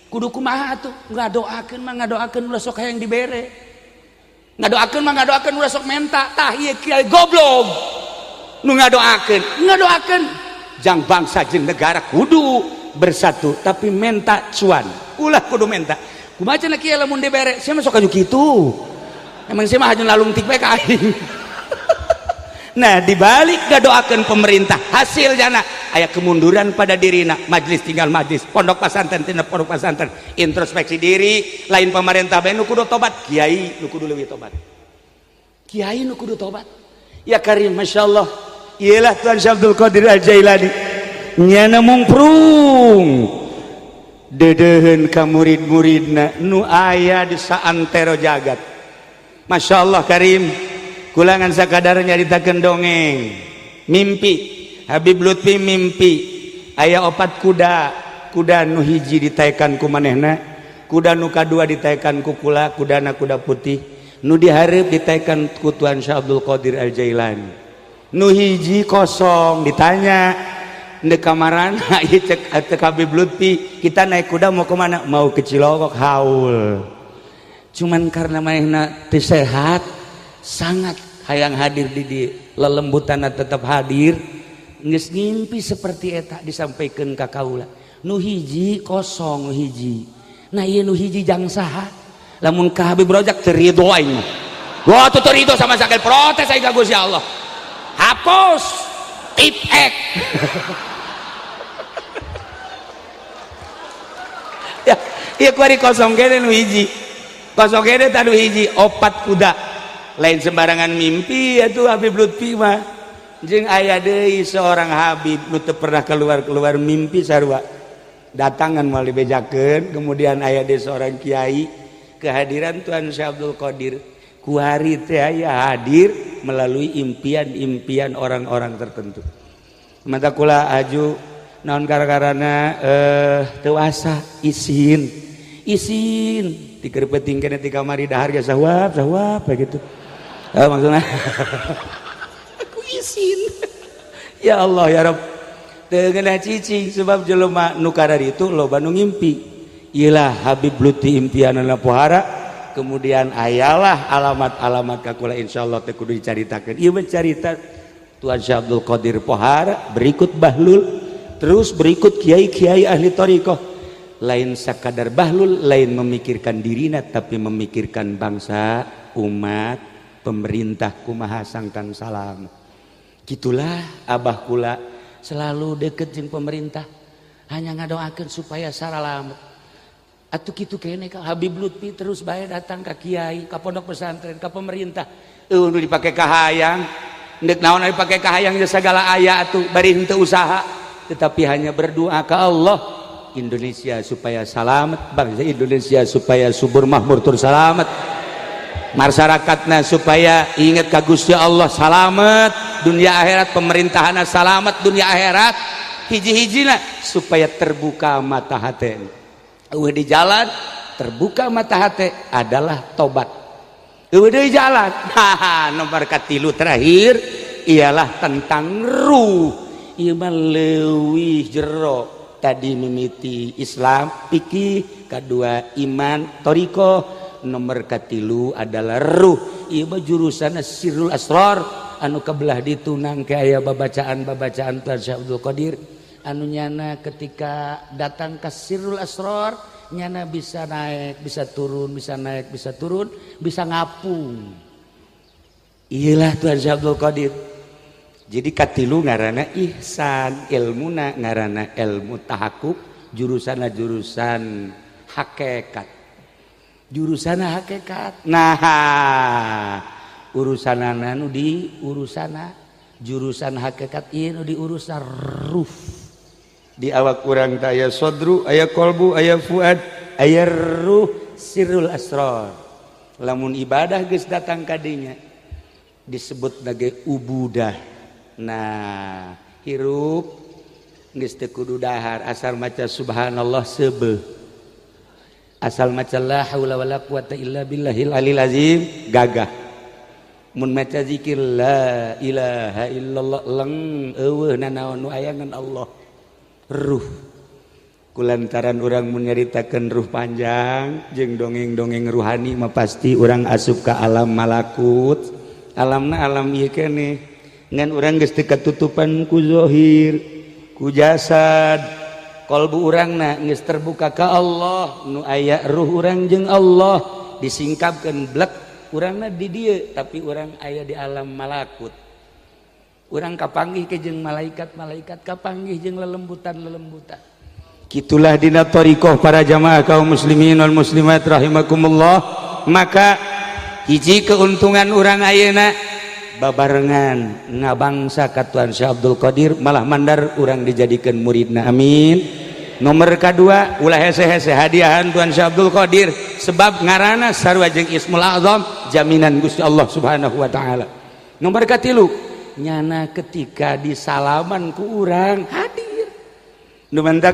Kudu kumaha atuh ngadoakeun mah ngadoakeun ulah sok hayang dibere. Ngadoakeun mah ngadoakeun ulah sok menta. Tah ieu kiai goblok. Nu ngadoakeun, ngadoakeun jang bangsa jeung negara kudu bersatu tapi menta cuan. Ulah kudu menta. Kumaha cenah kiai lamun dibere? Sia mah sok aju kitu. Emang sia mah haju lalungtik bae ka aing. Nah, dibalik ngadoakeun pemerintah, hasil jana aya kemunduran pada dirina, majelis tinggal majelis, pondok pesantren tinggal pondok pesantren, introspeksi diri, lain pemerintah bae nu kudu tobat, kiai nu kudu leuwih tobat. Kiai nu kudu tobat. Ya karim, masyaallah. Iyalah Tuan Syekh Abdul Qadir Al-Jailani. Nyana mungprung. Dedeuheun ka murid-muridna nu aya di saantero jagat. Masyaallah karim. Kulangan sakadar nyaritakeun dongeng. Mimpi Habib Lutfi mimpi aya opat kuda, kuda nu hiji ditaekan ku manehna, kuda nu kadua ditaekan ku kula, kudana kuda putih, nu dihareup ditaekan ku Tuan Syekh Abdul Qadir Al-Jailani. Nu hiji kosong ditanya ndek kamarana ieu cek Habib Lutfi, kita naik kuda mau kemana? Mau ke Cilongok haul. Cuman karena manehna teu sehat sangat hayang hadir di dieu, lelembutanna tetap hadir, Geus ngimpi seperti eta disampaikan ka kaula. Nu hiji kosong hiji. Nah ieu nu hiji jang saha? Lamun ka Habib Rojak teu ridho aing mah. Gua tuh teu ridho sama sekali, protes aing ka Gusti Allah. Hapus tip-ek. Ya, ieu kuari kosong kene nu hiji. Kosong kene tah nu hiji opat kuda. Lain sembarangan mimpi atuh Habib Lutfi mah. Jeung aya deui seorang Habib nu teu pernah keluar-keluar mimpi sarua. Datangan moal dibejakeun, kemudian aya deui seorang kiai kehadiran Tuan Syekh Abdul Qadir. Kuari teh aya hadir melalui impian-impian orang-orang tertentu. Mata kula aju naon gara-garana teu asa isin. Isin tikeur peuting keneh ti kamari dahar ge sawap sawap gitu. Maksudna aku isin. Ya Allah ya Rabb. Teu ngeunah cicing sebab jelema nu kararitu loba nu ngimpi. Iyalah Habib Lutfi impianana pohara, kemudian ayalah alamat-alamat ka kula insyaallah teh kudu dicaritakeun. Ieu mah carita Tuan Syekh Abdul Qadir pohara, berikut Bahlul, terus berikut kiai-kiai ahli thariqah. Lain sakadar Bahlul, lain memikirkan dirina tapi memikirkan bangsa, umat, pemerintah kumaha sangkan salam. Gitulah abah kula selalu deket jeung pemerintah, hanya ngadoakeun supaya saralamet. Atuh kitu kene ka Habib Lutfi terus bae datang ka kiai, ka pondok pesantren, ka pemerintah. Eueuh nu dipake kahayang, deuk naon dipake kahayang geus sagala aya atuh bari henteu usaha, tetapi hanya berdoa ka Allah Indonesia supaya salamet, bangsa Indonesia supaya subur makmur tur salamet. Masyarakatna supaya ingat ka Gusti Allah salamet, dunia akhirat pemerintahanna salamet dunia akhirat, hiji-hijina supaya terbuka mata hati. Eueuh di jalan terbuka mata hati adalah tobat. Eueuh di jalan, haha, nomor katilu terakhir ialah tentang ruh. Ieu mah leuwih jero. Tadi mimiti Islam, fikih, kedua iman, thariqah, nomor katilu adalah ruh. Ieu mah jurusan sirrul asrar anu kebelah ditunang ke aya babacaan-babacaan Tuan Syekh Abdul Qadir anu nyana ketika datang ke sirrul asrar nyana bisa naik, bisa turun, bisa naik, bisa turun, bisa ngapung. Iyalah Tuan Syekh Abdul Qadir. Jadi katilu ngaranna ihsan, ilmuna ngaranna ilmu tahakuk, jurusanna jurusan hakikat. Jurusan hakikat. Nah, urusanana nu di urusana jurusan hakikat ieu nu di urusan ruh. Di awak urang teh aya sodru, aya kolbu, aya fuad, aya ruh, sirrul asrar. Lamun ibadah geus datang ka dinya disebut sebagai ubudah. Nah, hirup geus teu kudu dahar asal maca subhanallah seubeuh. Asal maca la haula wala quwata illa billahil alil azim gagah. Mun maca zikir la ilaha illallah leng eueuh nanaon nu aya ngan Allah. Ruh. Kulantaran urang mun nyaritakeun ruh panjang jeung dongeng-dongeng ruhani mah pasti urang asup ka alam malakut. Alamna alam ieu keneh. Ngan urang geus teu katutupan ku zahir, ku jasad. Kolbu urangna geus terbuka ka Allah, nu aya ruh urang jeung Allah disingkapkeun blek urangna di dieu tapi urang aya di alam malakut. Urang kapanggih ke jeung malaikat-malaikat, kapanggih jeung lelembutan-lelembutan. Kitulah dina thariqah para jamaah kaum muslimin wal muslimat rahimakumullah. Maka hiji keuntungan urang ayeuna babarengan ngabangsa ka Tuan Syekh Abdul Qadir malah mandar urang dijadikan muridna, amin. Nomor kedua ulah hese-hese hadiahan Tuan Syekh Abdul Qadir sebab ngaranna sarua jeung Ismul Azam jaminan Gusti Allah Subhanahu wa taala. Nomor katilu nyana ketika disalaman ku urang hadir. Nu mantak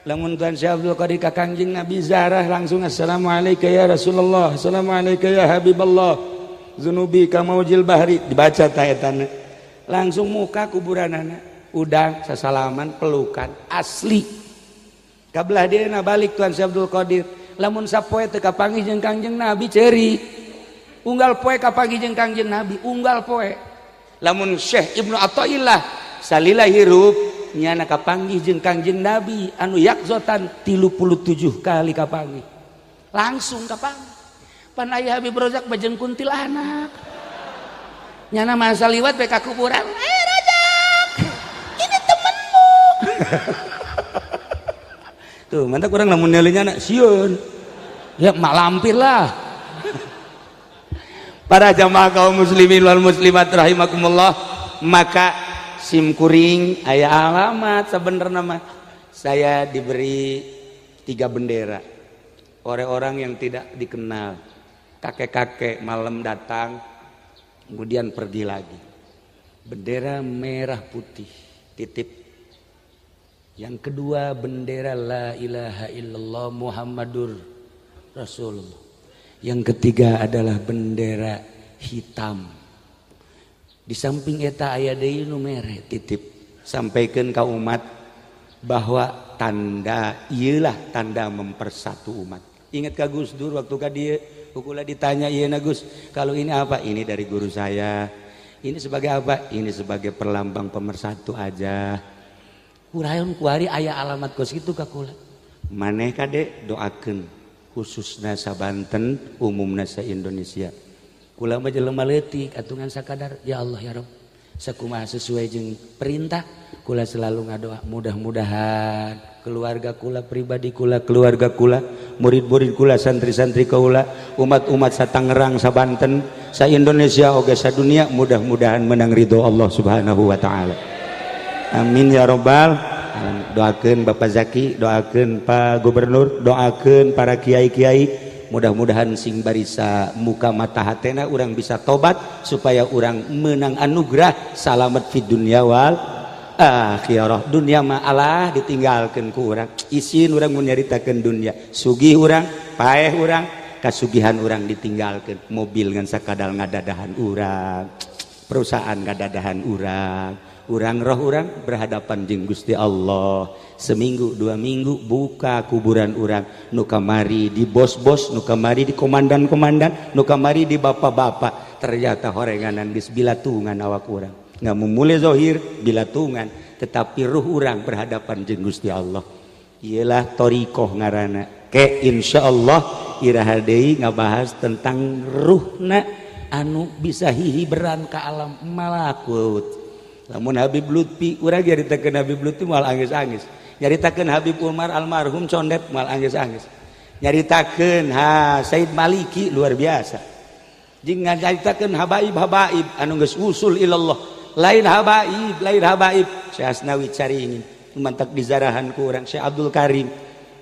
lamun Tuan Syekh Abdul Qadir ka Kangjeng Nabi zarah langsung assalamualaikum ya Rasulullah, assalamualaikum ya Habiballah. Zunubi kamaujil bahri dibaca ta etana langsung muka kuburanana udang sasalaman pelukan asli kabelah dieuna balik Tuan Syekh Abdul Qadir lamun sapoe teu kapanggih jeung Kangjeng Nabi ceuri unggal poe kapanggih jeung Kangjeng Nabi unggal poe lamun Syekh Ibnu Athaillah Salila hirup nyana kapanggih jeung Kangjeng Nabi anu yakzotan 37 kali kapanggih. Langsung kapanggih. Pan aya Habib Rozak bajeng kuntilanak. Nyana masa liwat bae ka kuburan. Eh Rozak, ini temenmu. Tuh, mantap kurang lamun nyana sieun. Ya mak lampir lah. Para jamaah kaum muslimin wal muslimat rahimakumullah, maka sim kuring aya alamat sebenarnya mah. Saya diberi 3 bendera oleh orang yang tidak dikenal. Kakek-kakek malam datang kemudian pergi lagi. Bendera merah putih titip. Yang kedua bendera la ilaha illallah Muhammadur Rasulullah. Yang ketiga adalah bendera hitam. Di samping eta aya deui nu mere titip. Sampaikan ka umat bahwa tanda ieulah tanda mempersatu umat. Ingat ka Gus Dur waktu ka dieu kukula ditanya ieu na Gus, kalau ini apa? Ini dari guru saya. Ini sebagai apa? Ini sebagai perlambang pemersatu aja. Kurayon kuari aya alamat kos kitu ka kula. Maneh kade doakeun khususna sa Banten, umumna sa Indonesia. Kula mah jelema leutik atuh ngan sakadar ya Allah ya Rabb. Sakumaha sesuai jeung perintah kula selalu ngadoa mudah-mudahan keluarga kula, pribadi kula, keluarga kula, murid-murid kula, santri-santri kaula, umat-umat sa Tangerang, sa Banten, sa Indonesia oge sa dunia mudah-mudahan menang ridho Allah Subhanahu wa taala. Amin ya robbal alamin. Doakeun Bapak Zaki, doakeun Pak Gubernur, doakeun para kiai-kiai, mudah-mudahan sing barisa muka mata hatena urang bisa tobat supaya urang menang anugerah salamet fid dunya wal akhirah. Dunia mah Allah ditinggalkeun ku urang, isin urang mun nyaritakeun dunia, sugih urang, paeh urang, kasugihan urang ditinggalkeun, mobil ngan sakadal ngadadahan urang, perusahaan ngadadahan urang, urang roh urang berhadapan jeung Gusti Allah. Seminggu 2 minggu buka kuburan urang, nu kamari di bos-bos, nu kamari di komandan-komandan, nu kamari di bapak-bapak, ternyata horenganan geus bilatungan awak urang. Nggak memulai zohir bilatungan, tetapi ruh urang berhadapan jeung Gusti Allah. Iyalah thoriqoh ngarana. Ke insyaallah iraha deui ngabahas tentang ruhna anu bisa hihiberan ka alam malakut. Lamun Habib Lutfi, urang nyaritakeun Habib Lutfi moal angis-angis. Nyaritakeun Habib Umar almarhum condet moal angis-angis. Nyaritakeun ha Said Maliki luar biasa. Jeung nyaritakeun habaib-habaib anu geus usul ilallah. Lain habaib, lain habaib. Syekh Asnawi Caringin mantak dizarahan ku urang Syekh Abdul Karim.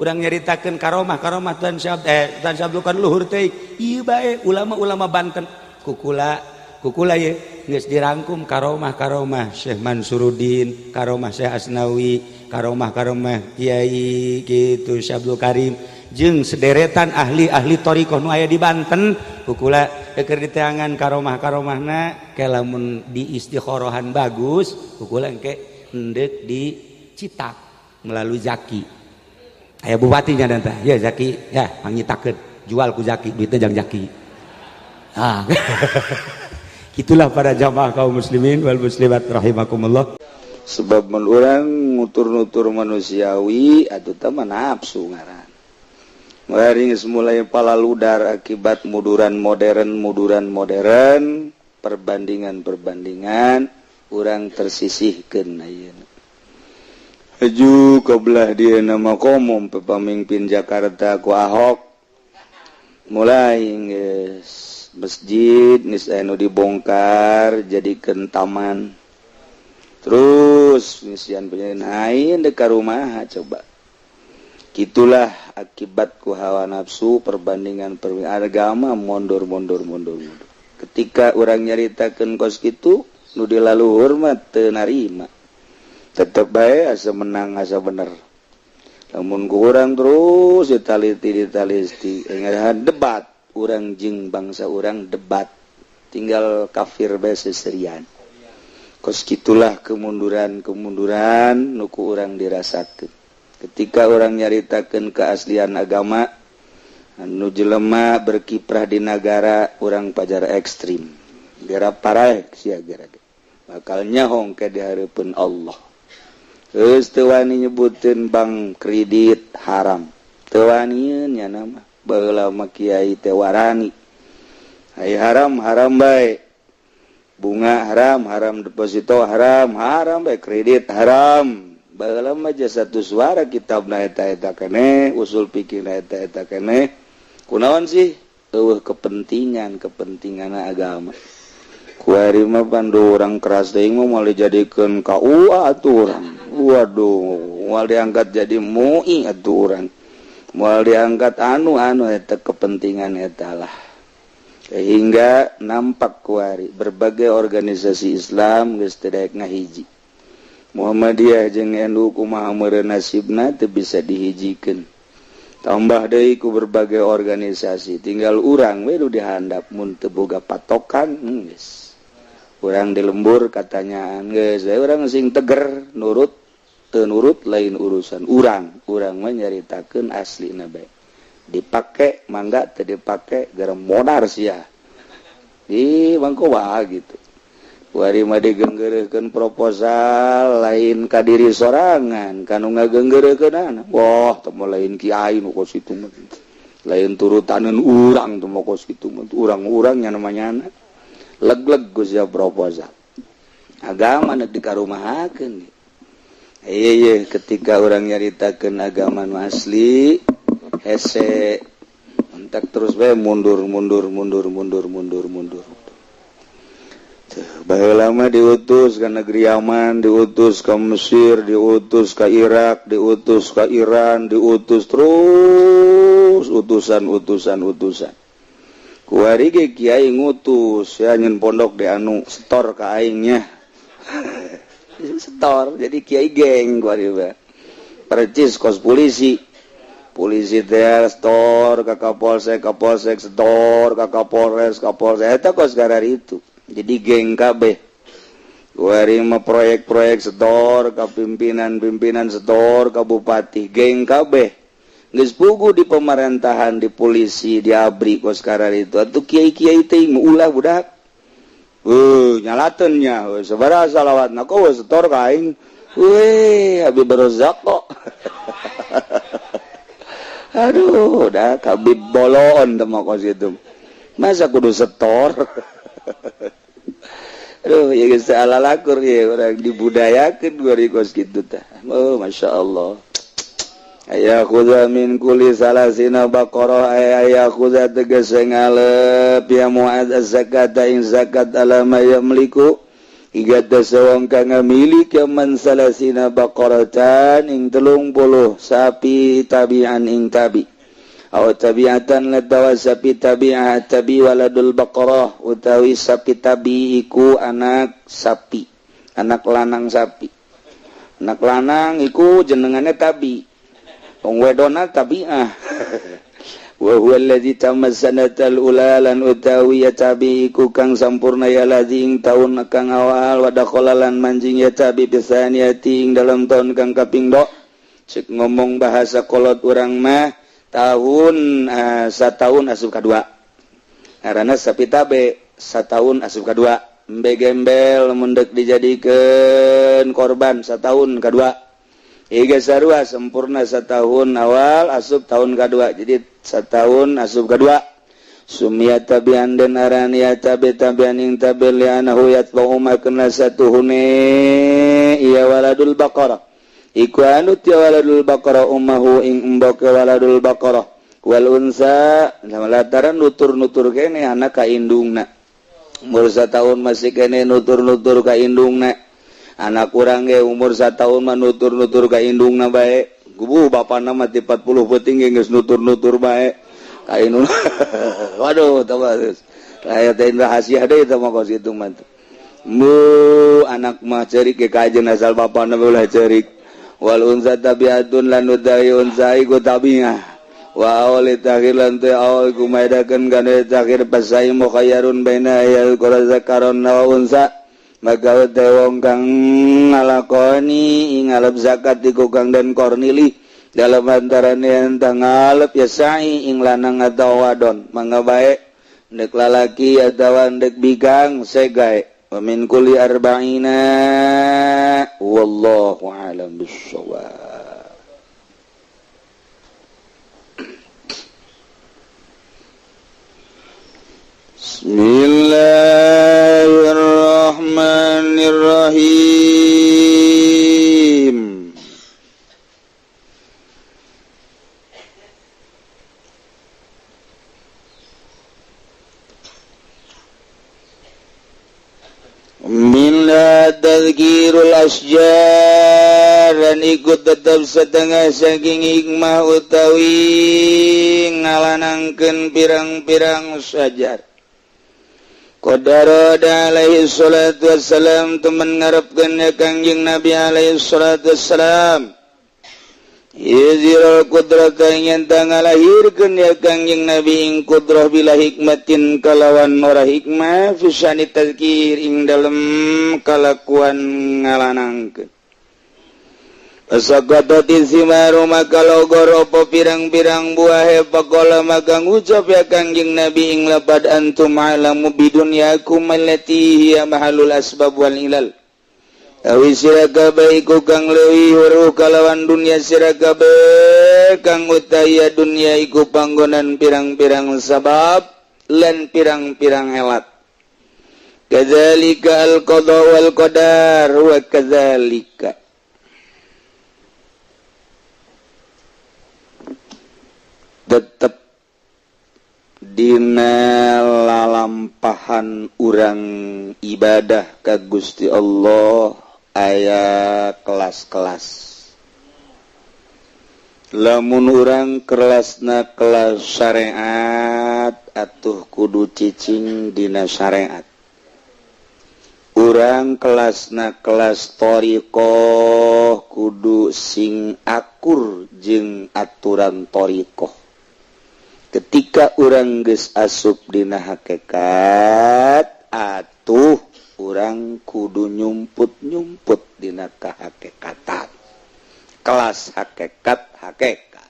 Urang nyaritakeun karomah-karomah Tuan Syekh Tuan Syekh Abdul Karim luhur teh. Ieu bae ulama-ulama Banten kukula kukula ye geus dirangkum karomah-karomah Syekh Mansuruddin, karomah Syekh Asnawi, karomah-karomah Kiai kitu Syekh Abdul Karim jeung sederetan ahli-ahli thariqah nu aya di Banten kukula keur diteangan karomah-karomahna ke lamun di istikhorohan bagus kukula engke endek dicitak melalui Zaki. Aya bupatinya dan tah ya Zaki ya mangnyitakeun jual ku Zaki duitna jang Zaki. Ah. Itulah para jamaah kaum muslimin wal muslimat rahimakumullah. Sebab mun urang nutur-nutur manusiawi atuh teh mah nafsu ngaran. Mari geus mulai palaludar akibat muduran modern, perbandingan-perbandingan urang tersisihkeun ayeuna. Heju kebelah dia nama komom pemimpin Jakarta ku Ahok mulai geus masjid geus anu dibongkar jadikeun taman. Terus ngisian penyenain dekat rumah coba. Gitulah akibat ku hawa nafsu perbandingan agama mundur mundur mundur mundur. Ketika orang nyaritakeun kos kitu nu dilaluhur mah teu narima. Tetep bae asa menang asa bener. Lamun ku urang terus ditaliti ditaliti engah debat urang jeung bangsa urang debat tinggal kafir bae seserian. Kos kitulah kemunduran-kemunduran nu ku urang dirasakeun. Ketika orang nyaritakeun keaslian agama anu jelema berkiprah di nagara urang pajar ekstrim. Gera paraeh sia gera. Bakal nyahong ke di hareupeun Allah. Geus teu wani nyebuteun bank kredit haram. Teu wani nya nama. Baheula mah kiai teh warani. Ai haram haram bae. Bunga haram, haram deposito haram, haram bae kredit haram. Baheula mah satu suara kitabna eta-eta keneh, usul fikihna eta-eta keneh. Kunaon sih? Eueuh kepentingan, kepentingan agama. Kuari mah pandu orang keras teuing mah moal dijadikeun KUA atuh urang. Waduh, moal diangkat jadi MUI atuh urang. Moal diangkat anu-anu eta kepentingan eta lah. Sehingga nampak kuari berbagai organisasi Islam geus teu daek ngahiji. Muhammadiyah jeung NU kumaha meureun nasibna teu bisa dihijikeun. Tambah deui ku berbagai organisasi, tinggal urang we nu dihandap mun teu boga patokan geus. Urang di lembur katanya geus we urang sing teger nurut teu nurut lain urusan urang. Urang mah nyaritakeun aslina bae. Dipake mangga teu dipake gara modar sia. Di mangko wae gitu. Kuari mah digenggeurekeun proposal lain ka diri sorangan kanu ngagenggeurekeunana. Wah, teu moal lain kiai nu kos kitu mah. Lain turutaneun urang teu moal kos kitu mah. Urang-urang nya namanya leg-leg geus sia proposal. Agama nu dikarumahakeun. Ieu ye ketika urang nyaritakeun agama nu asli hese entak terus bae mundur mundur mundur mundur mundur mundur. Baheula mah diutus ke negeri Yaman, diutus ke Mesir, diutus ke Irak, diutus ke Iran, diutus terus utusan utusan utusan. Kuari ge kiai ngutus ya nyen pondok di anu setor ka aingnya. Setor jadi kiai geng kuari mah. Percis kos polisi. Polisi teh setor ka Kapolsek, Kapolsek setor ka Kapolres, Kapolsek eta kos garar itu. Jadi geng kabeh. Kuari mah proyek-proyek setor ka pimpinan-pimpinan setor ka bupati, geng kabeh. Geus puguh di pemerintahan, di polisi, di ABRI kos karar itu. Atuh kiai-kiai teh ulah budak. Nyalateun nya, sabaraha salawatna kok setor ka aing. Weh, Habib Rozak kok. Aduh, dah kabib bolon teh mah kos itu. Masa kudu setor? Aduh, ya geus ala lakur ya urang dibudayakeun gua kos kitu tah. Oh, Masya Allah. Aya khudha min kulli salasina baqarah aya khudha tegese ngalep ya Muadz az-zakata ing zakat ala ma yamliku iga wong kang ngamilik ya man salasina baqaratan ing 30 sapi tabi'an ing tabi aw tabi'atan ladawa sapi tabi'ah tabi waladul baqarah utawi sapi tabi iku anak sapi, anak lanang sapi, anak lanang iku jenengane tabi, wong wedona tabi'ah. Wa huwa allazi tamma sanatal ula lan utawi ya tabi iku kang sampurna ya ladzi ing taun kang awal wa dakhala lan manjing ya tabi bisaniyati ing dalam taun kang kaping do. Cek ngomong bahasa kolot urang mah tahun sataun asup kadua. Ngaranna sapi tabe sataun asup kadua. Embe gembel mun deuk dijadikeun korban sataun kadua. Iga sarua sempurna setahun awal asup tahun kedua. Jadi setahun asup kedua. Sumia tabian den aran ya tabi tabian ing tabi li'anahu yatba'u ma kena satuhune iya waladul baqarah. Iku anut ya waladul baqarah ummahu ing emboke waladul baqarah. Wal unsa lataran nutur-nutur kene anak ka indungna. Umur satahun masih kene nutur-nutur ka indungna. Anak kurang ge umur satahun mah nutur-nutur ka indungna bae. Gubu bapana mah ti 40 peuting ge geus nutur-nutur bae ka indungna. Waduh, tah geus. Aya teh rahasia deui teh mah kos kitu mah. Mu anak mah ceurik ge kajeun asal bapana ulah ceurik. Wal unsa tabiatun lan utawi unsa iku tabiah. Wa awal takhir lan teu awal kumaedakeun kana takhir pasai mukhayyarun baina ayal zakaron wa unsa. Maka wong kang ngalakoni ngalep zakat iku kang den kornili dalam antarane entah ngalep ya sa'i ing lanang atawa wadon mangga bae ndek lalaki atawa ndek bigang segae. Wa min kulli arba'ina wallahu a'lam bissawab. Bismillahirrahmanirrahim. Minna tadhkirul asjar dan ikut tetap setengah saking hikmah utawi ngalanangkeun pirang-pirang sajar. Qadara alaihi salatu wassalam temen ngarepkeun ya Kangjeng Nabi alaihi salatu wassalam. Yuzirul qudrata ing ngalahirkeun ya Kangjeng Nabi ing qudrah bila hikmatin kalawan ora hikmah fi syani tazkir ing dalem kalakuan ngalanangkeun. Pasaqatati simaru maka logor apa pirang-pirang buah pakola maka ngucap ya Kangjeng Nabi ing lapad antum alamu bidunyakum allati hiya mahalul asbab wal ilal. Awi sira kabeh iku kang leuwih weruh kalawan dunya sira kabeh kang utaya dunya iku panggonan pirang-pirang sabab lan pirang-pirang elat. Kadzalika al-qada wal qadar wa kadzalika tetep dina lalampahan urang ibadah ka Gusti Allah aya kelas-kelas. Lamun urang kelasna kelas syariat atuh kudu cicing dina syariat. Urang kelasna kelas thariqah kudu sing akur jeung aturan thariqah. Ketika urang geus asup dina hakikat atuh urang kudu nyumput-nyumput dina kahakikatan. Kelas hakikat hakikat.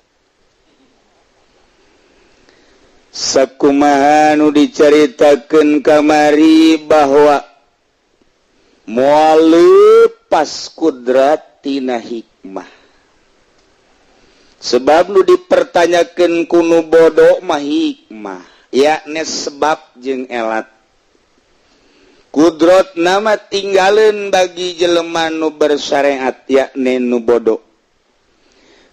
Sakumaha nu dicaritakeun kamari bahwa moal lepas kudrat tina hikmah. Sebab nu dipertanyakeun ku nu bodoh mah hikmah, yakni sebab jeung elat. Kudrat nama tinggaleun bagi jelema nu bersyariat yakni nu bodoh.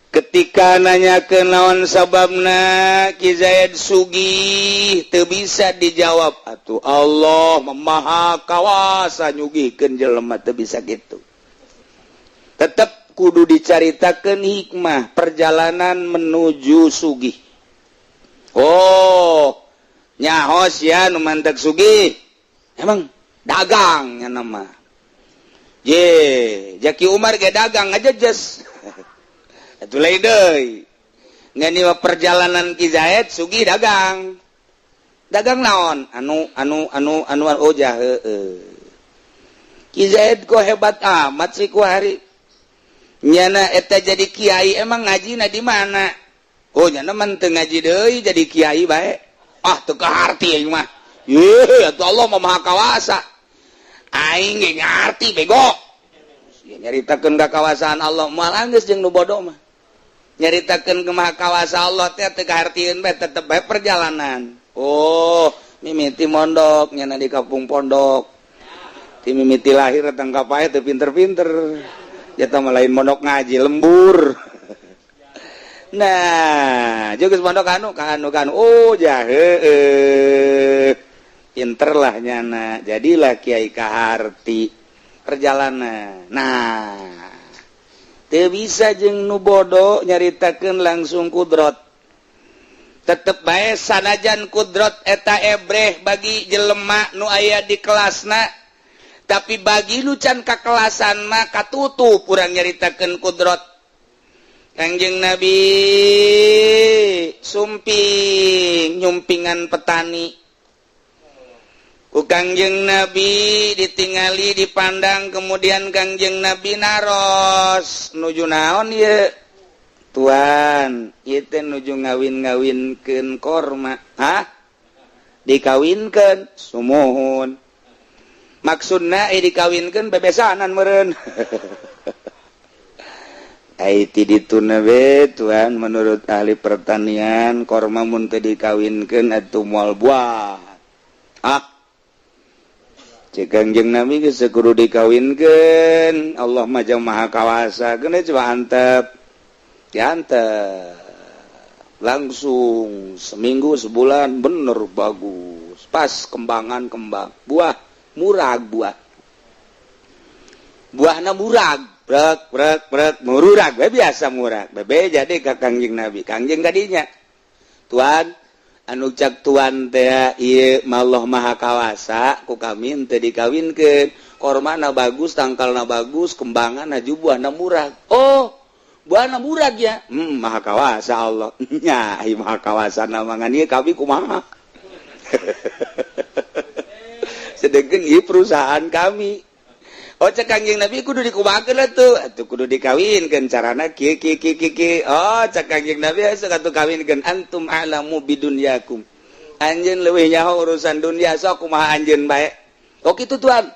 Ketika nanyakeun naon sababna Ki Zaid sugih teu bisa dijawab. Atuh Allah Maha Kawasa nyugihkeun jelema teu bisa kitu. Tetep kudu dicaritakeun hikmah perjalanan menuju sugih. Oh, nyahos ya nu mantek sugih. Emang dagang nya nama. Ye, Jaki Umar ge dagang aja jes. Atuh lain deui. Ngan ieu perjalanan Ki Zaid sugih dagang. Dagang naon? Anu anu anu anu oh jah heueuh. Ki Zaid kok hebat amat sih ku hari. Nyana eta jadi kiai emang ngajina di mana? Oh nyana mah teu ngaji deui jadi kiai bae. Ah teu kaharti aing mah. Ye atuh Allah mah Maha Kawasa. Aing ge ngarti bego. Nyaritakeun ka kawasaan Allah moal anggeus jeung nu bodoh mah. Nyaritakeun ke Maha Kawasa Allah teh teu kahartieun bae tetep bae perjalanan. Oh, mimiti mondok nyana di kampung pondok. Ti mimiti lahir datang ka pae teu pinter-pinter. Jatah mah lain mondok ngaji lembur. Nah, geus mondok anu ka anu ka anu. Oh, jah heueuh. Pinter lah nyana. Jadilah kiai kaharti perjalanan. Nah, teu bisa jeung nu bodoh nyaritakeun langsung kudrot. Tetep bae sanajan kudrot eta ebreh bagi jelema nu aya di kelasna, tapi bagi lu can ka kelasan mah katutup urang nyaritakeun kudrot. Kangjeng Nabi sumping nyumpingan petani. Ku Kangjeng Nabi ditingali dipandang kemudian Kangjeng Nabi naros nuju naon ieu? Tuan, ieu teh nuju ngawin-ngawinkeun korma. Hah? Dikawinkeun? Sumuhun. Maksudna dikawinkeun bebesanan meureun. Ai ti dituna we tuan, menurut ahli pertanian korma mun teu dikawinkeun atuh moal buah. Ah, cek Kangjeng Nabi geus kudu dikawinkeun, Allah mah jang maha kawasa. Geus coba antep, diantep langsung seminggu sebulan bener bagus, pas kembangan kembang buah murag, buah buahna murag, brek brek brek murag we, biasa murag bebe. Jadi ka Kangjeng Nabi, Kangjeng kadinya, "Tuan, anu cak tuan teh ieu Allah maha kawasa, ku kami teu dikawinkeun, kormana bagus, tangkalna bagus, kembangan aju buahna murag." "Oh, buahna murag ya." Maha kawasa Allah nya, ai maha kawasa namangan ieu kami kumaha? Sedengkeun ieu perusahaan kami. Oh, cek Kangjeng Nabi kudu dikumahakeun atuh, atuh kudu dikawinkeun, carana kieu kieu kieu kieu. Oh, cek Kangjeng Nabi sok atuh kawinkeun, antum a'lamu bidunyakum, anjeun leuwih nyaho urusan dunia, sok kumaha anjeun bae. Oh kitu, tuan.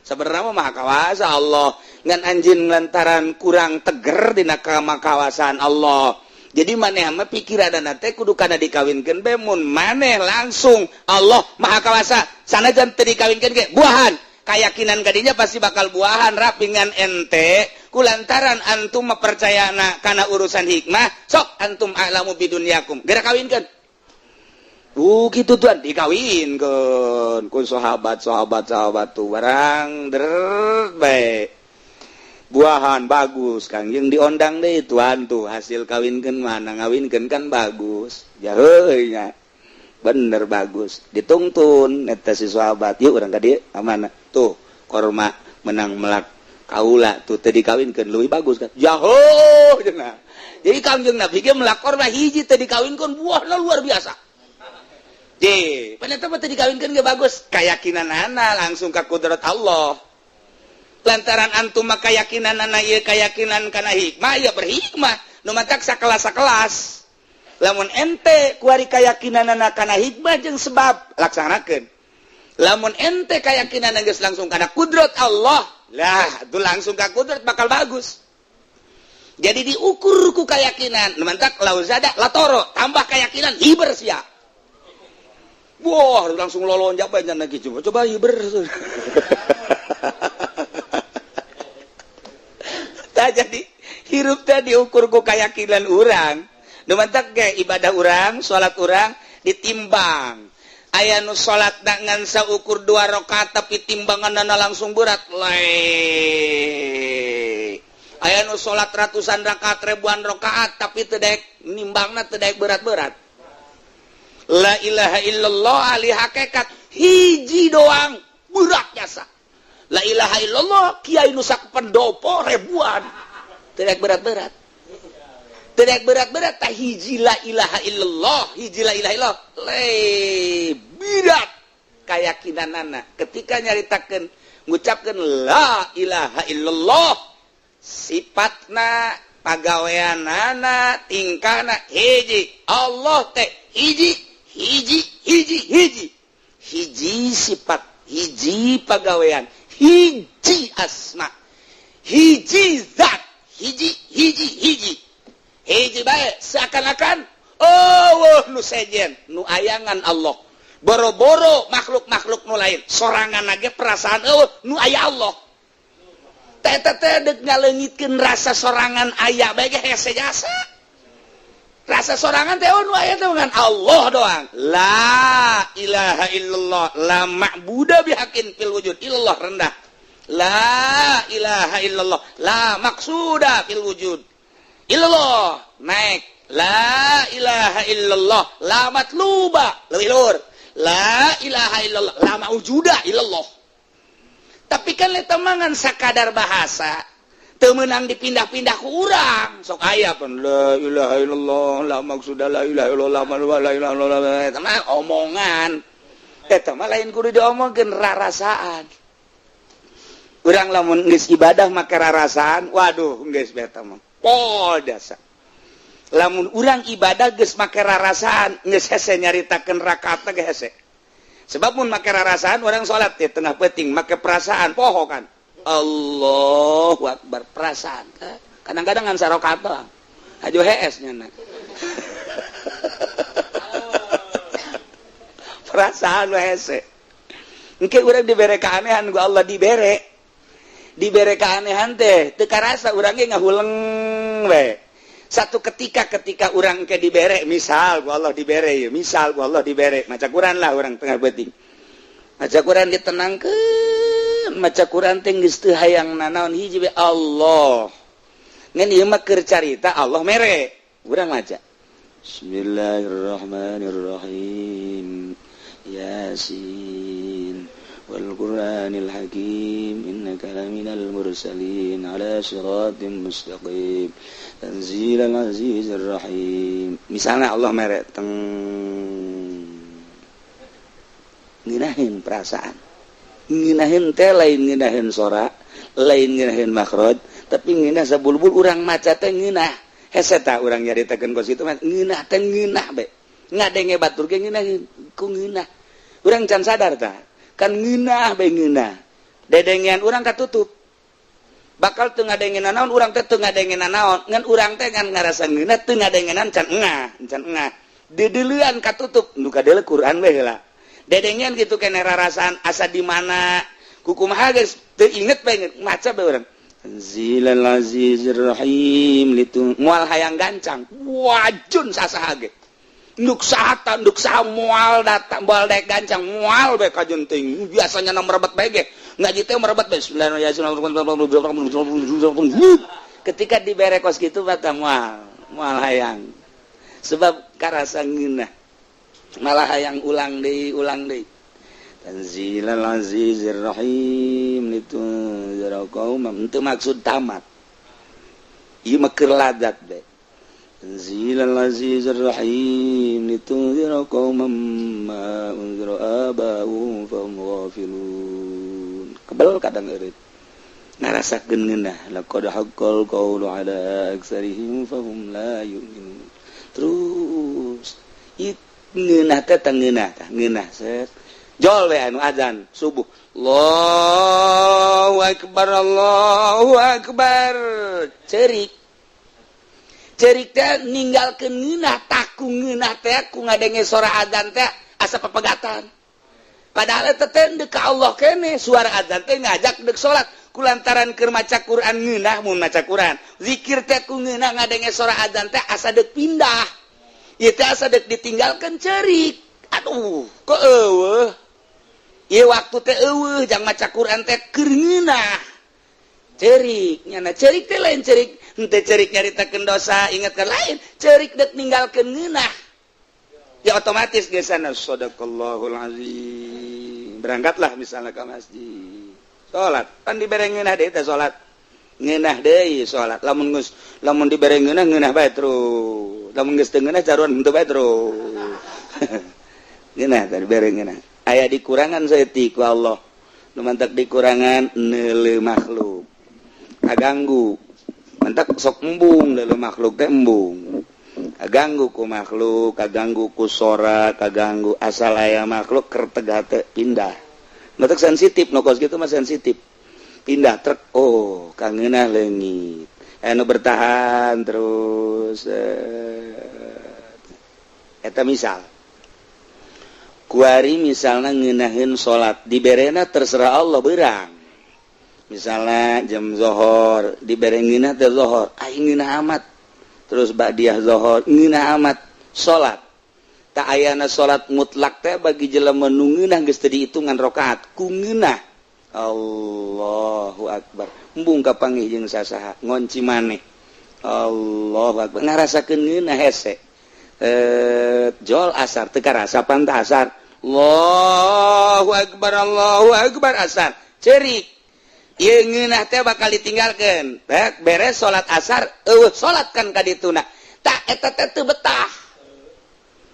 Sebenarnya mah maha kawasa Allah, ngan anjeun lantaran kurang teger dina kamakawasaan Allah, jadi maneh mah pikiran teh kudu kana dikawinkeun bae. Mun maneh langsung Allah maha kawasa sanajan teu dikawinkeun ge buahan, keyakinan kadinya pasti bakal buahan rapingan. Ente kulantaran antum mempercayana karena urusan hikmah, sok antum a'lamu bidunyakum, geura kawinkeun. Gitu tuan, dikawinkeun ku sahabat sahabat sahabat tuh barang der bae buahan bagus. Kangjeng diondang deh, "Tuan, tuh hasil kawinkeun mana, ngawinkeun kan bagus ya." Heuy nya bener bagus, ditungtun eta si sahabat, "Yuk urang ka dieu." Mana tuh korma menang melak kaula tuh, teu dikawinkeun leuwih bagus kan jaho cenah. Jadi Kangjeng Nabi ge melak korma hiji teu dikawinkeun buahna luar biasa. Je, ternyata mah teu dikawinkeun ge bagus keyakinan ana langsung ka kudrat Allah. Lantaran antum mah keyakinan ana ieu keyakinan kana hikmah ya berhikmah, nu matak sakelas-sakelas. Lamun ente kuari keyakinan ana kana hikmah jeung sebab, laksanakeun. Lamun ente keyakinan geus langsung kana kudrat Allah lah, itu langsung ka kudrat bakal bagus. Jadi diukur ku keyakinan. Nu mantak lauzada latoro, tambah keyakinan hiber sia. Wah, langsung lolonjak banyak lagi, coba coba hiber. Tak jadi hirup teh diukur ku keyakinan urang. Nu mantak ge ibadah urang, salat urang ditimbang. Aya nu salat ngan saukur dua rakaat tapi timbanganna langsung berat. Le. Aya nu salat ratusan rakaat, ribuan rakaat, tapi teu daek nimbangna, teu daek berat-berat. La ilaha illallah ahli hakikat hiji doang berat jasa. La ilaha illallah kiai nu sak pendopo ribuan teu daek berat-berat. Teu daek berat-berat tah hiji la ilaha illallah, hiji la ilaha illallah. Le berat keyakinanana ketika nyaritakeun ngucapkeun la ilaha illallah, sifatna, pagaweanana, tingkahna hiji Allah teh hiji hiji hiji hiji hiji sifat, hiji pagawean, hiji asma, hiji zat, hiji hiji hiji hiji bae, seakan-akan oh nu sejen nu ayangan Allah, boro-boro makhluk-makhluk nu lain, sorangan lagi perasaan oh nu aya Allah teh teh dek ngaleungitkeun rasa sorangan aya bae ge hese jasa. Rasa sorangan teh oh nu aya teh ngan Allah doang. La ilaha illallah la ma'buda bihaqqin fil wujud illallah, rendah. La ilaha illallah la maksuda fil wujud illallah, naik. La ilaha illallah la matluba, leuwih luhur. La ilaha illallah la maujuda illallah. Tapi kan eta mangan sakadar bahasa, teu meunang dipindah-pindah ku urang. Sok aya pun la ilaha illallah la maksuda la ilaha illallah la ilaha illallah, eta mah omongan, eta mah lain kudu diomongkeun, rarasaan. Urang lamun geus ibadah make rarasaan, waduh, geus beta mah pol dasa. Lamun urang ibadah geus make rarasaan, geus hese nyaritakeun rakaatna ge hese. Sebab mun make rarasaan, urang salat di tengah peuting make perasaan, poho kan. Allahu akbar, perasaan. Kadang-kadang ngan sarokat doang. Haju hees nya. Perasaan we hese. Engke urang dibere keanehan ku Allah, dibere. Dibere keanehan teh teu karasa urang ge ngahuleng we. Satu ketika, ketika urang ke dibere, misal ku Allah dibere ya, misal ku Allah dibere maca Quran lah, urang tengah peuting maca Quran, ditenangkeun maca Quran teh, geus teu hayang nanaon, hiji we, Allah. Ngan ieu mah keur carita Allah mere urang maca Bismillahirrahmanirrahim, Yasin wal Qur'anil Hakim, innaka laminal mursalin ala siratim mustaqim, tanzilal azizir rahim. Misalnya Allah mere teng ngeunaheun perasaan, ngeunaheun teh lain ngeunaheun sora, lain ngeunaheun makhraj, tapi ngeunah sabulbul urang maca teh ngeunah hese. Tah, urang nyaritakeun kos itu mah ngeunah teh ngeunah be ngadenge batur ge ngeunah ku ngeunah. Urang can sadar tah kan, ngeunah be, ngeunah dedengean urang katutup, bakal teu ngadengenan naon. Urang teh teu ngadengenan naon, ngan urang teh ngan ngarasa ngeunah, teu ngadengenan, can engah, can engah, dedeleuan katutup. Nu kadeuleu Quran we heula, dedengean gitu kene, rarasaan asa di mana kukumaha geus teu inget bae, maca bae urang Tanzilal Azizir Rahim litu moal hayang gancang wajun sasaha ge, nduk saha, nduk saha, moal datang, moal daek gancang, moal bae kajun ting. Biasanya na merebet bae ge, ngaji teh merebet bae. Bismillahirrahmanirrahim. Ketika dibere kos kitu bata moal, moal hayang, sebab karasa ngeunah, malah hayang ulang deui, ulang deui. Tanzilal Azizir Rahim litunzira qauman, itu maksud tamat ieu mah keur ladat be. Tanzilal Azizir Rahim litunzira qauman ma unzira aba'uhum fahum ghafilun. Kebel kadang eureut ngarasakeun ngeunah. Laqad haqqal qawlu ala aktsarihim fahum la yu'minun. Terus ieu ngeunah teh, tah ngeunah, tah ngeunah, set jol we anu azan subuh, Allahu akbar, Allahu akbar, cerik cerik teh ninggalkeun ngeunah. Taku ngeunah teh ku ngadenge suara azan teh asa pepegatan, padahal eta teh deuk ka Allah kene. Suara azan teh ngajak deuk salat. Kulantaran keur maca Quran ngeunah, mun maca Quran zikir teh ku ngeunah, ngadenge suara azan teh asa deuk pindah ieu teh, asa deuk ditinggalkeun, cerik. Aduh, kok eueuh ieu waktu teh, eueuh jang maca Quran teh keur ngeunah, cerik nyana. Cerik teh lain cerik henteu cerik nyaritakeun dosa, ingatkan, lain, cerik dek ninggalkeun ngeunah. Ya otomatis geus sana sadaqallahul azim, berangkatlah misalnya ke masjid salat, pan dibere ngeunah deui teh, salat ngeunah deui salat. Lamun geus, lamun dibere ngeunah, ngeunah bae terus. Lamun geus teu ngeunah, caruan henteu bae terus. Ngeunah teh dibere ngeunah, aya dikurangan saeutik ku Allah. Nu mantak dikurangan neuleuh makhluk kaganggu, mantak sok embung neuleuh makhluk teh, embung kaganggu ku makhluk, kaganggu ku sora, kaganggu asal aya makhluk kerteg hate pindah. Mantak sensitif, nu kos kitu mah sensitif, pindah truk. Oh, kangeunah leungit, anu bertahan terus eta. Misal kuari misalnya ngeunaheun salat diberena, terserah Allah berang. Misalnya jam zohor dibere ngeunah teh, zohor aing ngeunah amat, terus ba'diyah zohor ngeunah amat salat. Tak ayana salat mutlak teh bagi jelema nu ngeunah, geus teu dihitungan rakaat ku ngeunah. Allahu akbar, embung kapanggih jeung sasaha, ngonci maneh, Allahu akbar, ngarasakeun ngeunah hese. Jol asar teu karasa pan asar, Allahu akbar, Allahu akbar, asar, cerik. Ieu ngeunah teh bakal ditinggalkeun. Beres salat asar eueuh salat kan ka dituna. Tak eta teh teu betah.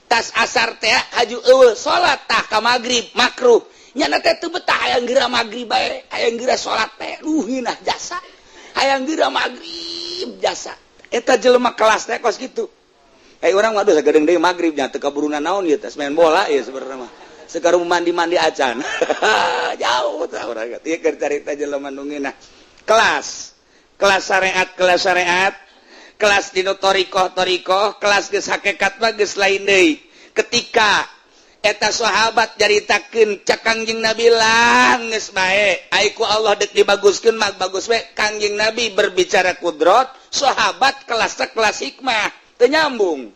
Tas asar teh haju eueuh salat, tah ka magrib makruh. Nyana teh teu betah, hayang geura magrib bae, hayang geura salat teh. Duh, ngeunah jasa. Hayang geura magrib jasa. Eta jelema kelas teh kos kitu. Eh, urang waduh sagedeung deui magrib nya, teu kaburuna naon ieu teh, main bola ieu sebenarnya mah. Sekarang mandi-mandi acan. Jauh tah urang. Ieu keur carita jelema nu ngeunah. Kelas. Kelas syariat, kelas syariat. Kelas dino torikoh, torikoh, kelas geus hakikat mah geus lain deui. Ketika eta sahabat nyaritakeun cak Kangjeng Nabi, "Lang, geus bae, ai ku Allah dek dibaguskeun mah bagus we." Kangjeng Nabi berbicara kudrot, sahabat kelas kelas hikmah, teu nyambung,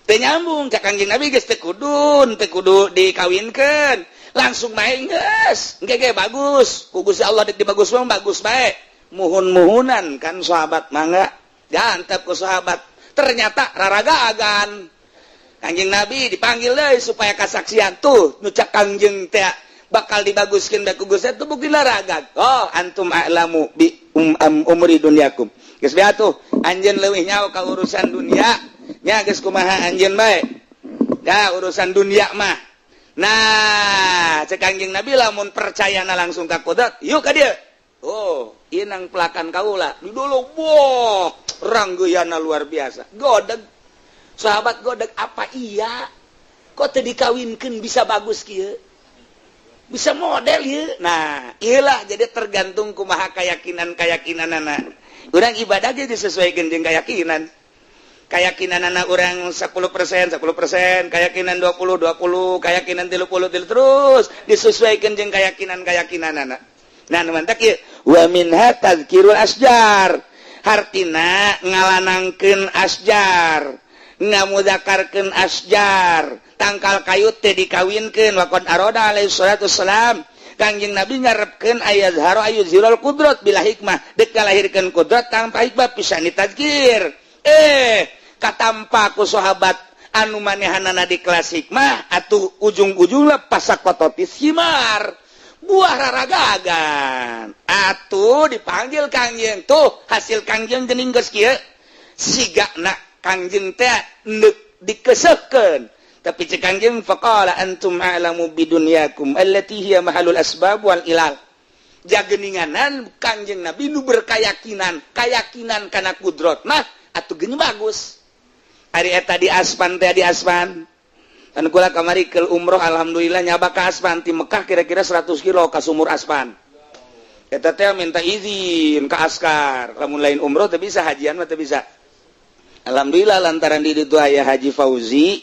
teu nyambung. Cak Kangjeng Nabi, "Geus teu kudu dikawinkeun, langsung bae geus engke ge bagus ku Gusti Allah, dek dibagus mah bagus bae." Muhun-muhunan kan sahabat, mangga diantep ku sahabat. Ternyata raragagan. Kangjeng Nabi dipanggil deh supaya kasaksian tuh, nu cak Kangjeng teh bakal dibaguskeun da ku Gusti itu bukti ragag. "Oh, antum a'lamu bi umuri dunyakum." Geus bae atuh, anjeun leuwih nyaho ka urusan dunia nya, geus kumaha anjeun bae ya urusan dunia mah. Nah, cek Kangjeng Nabi, lamun percayana langsung ka kudrat, yuk ka dieu. Oh, inang pelakan kaula di dulu, boh, ranggeuyanna luar biasa. Godeg sahabat, godeg, apa iya kok teu dikawinkeun bisa bagus kieu, bisa model ieu? Nah, iyalah, jadi tergantung kumaha keyakinan keyakinan anak urang. Ibadah ge disesuaikan jeung keyakinan keyakinan anak orang. 10% 10%, keyakinan 20 20, keyakinan 30 30, terus disesuaikan jeung keyakinan keyakinan anak. Nah, mantap ieu, wa minha tadzkirul asjar, hartina ngalanangkeun asjar, ngamuzakarkeun asjar, tangkal kayu teh dikawinkeun. Waqad aroda alaihi salatu wassalam, Kangjeng Nabi ngarepkeun ayazharo ayuzhirul kudrat bila hikmah, dek ngalahirkeun kudrat tanpa hikmah pisan ditadzkir. Katampa ku sahabat anu manehanana di kelas hikmah atuh, ujung-ujungna pasakototis himar, buah raragagan. Atuh dipanggil Kangjeng, tuh hasil Kangjeng geuning geus kieu. Sigana Kangjeng teh neuk dikeuseukeun, tapi cek Kangjeng, faqala antum a'lamu bidunyakum allati hiya mahalul asbab wal ilal. Jageninganan Kangjeng Nabi nu berkeyakinan keyakinan kana kudrot mah atuh geuning bagus. Ari eta di Aspan teh, di Aspan kan kula kamari ke umroh, alhamdulillah nyaba ka Aspan. Ti Mekah kira-kira 100 kilo ka sumur Aspan eta teh, minta izin ke askar. Lamun lain umroh teu bisa, hajian mah teu bisa. Alhamdulillah lantaran di ditu aya Haji Fauzi.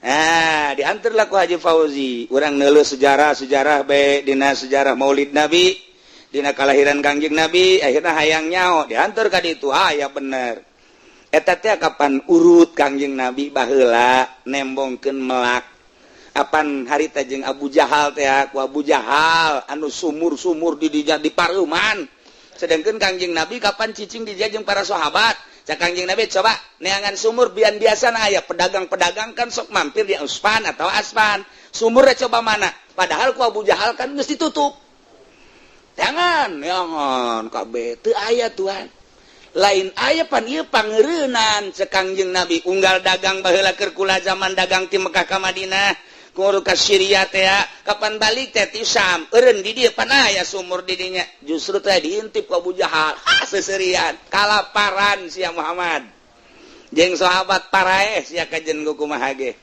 Nah, diantarlah ku Haji Fauzi, urang neuleuh sejarah-sejarah bae dina sejarah Maulid Nabi, dina kalahiran Kangjeng Nabi. Akhirnya hayang nyaho, diantar ka ditu, aya bener eta teh kapan urut Kangjeng Nabi baheula nembongkeun melak apan harita jeung Abu Jahal teh, ku Abu Jahal anu sumur-sumur di dinya di pareuman, sedangkan Kangjeng Nabi kapan cicing di dia jeung para sahabat. Cak Kangjeng Nabi, coba neangan sumur bian biasa aya pedagang-pedagang kan sok mampir di Uspan atau Aspan, sumurnya coba mana? Padahal ku Abu Jahal kan geus ditutup. Jangan jangan kabeh teu aya, Tuhan, lain aya pan ieu pangeureunan. Cek Kangjeng Nabi, unggal dagang baheula keur kula zaman dagang ti Mekah ka Madinah, kudu ka Syria teh, kapan balik teh ti Syam, eureun di dieu pan aya sumur di dinya. Justru teh diintip ku Abu Jahal. Ha, seserian kalaparan sia Muhammad jeung sahabat, paraeh sia kajen ku kumaha ge.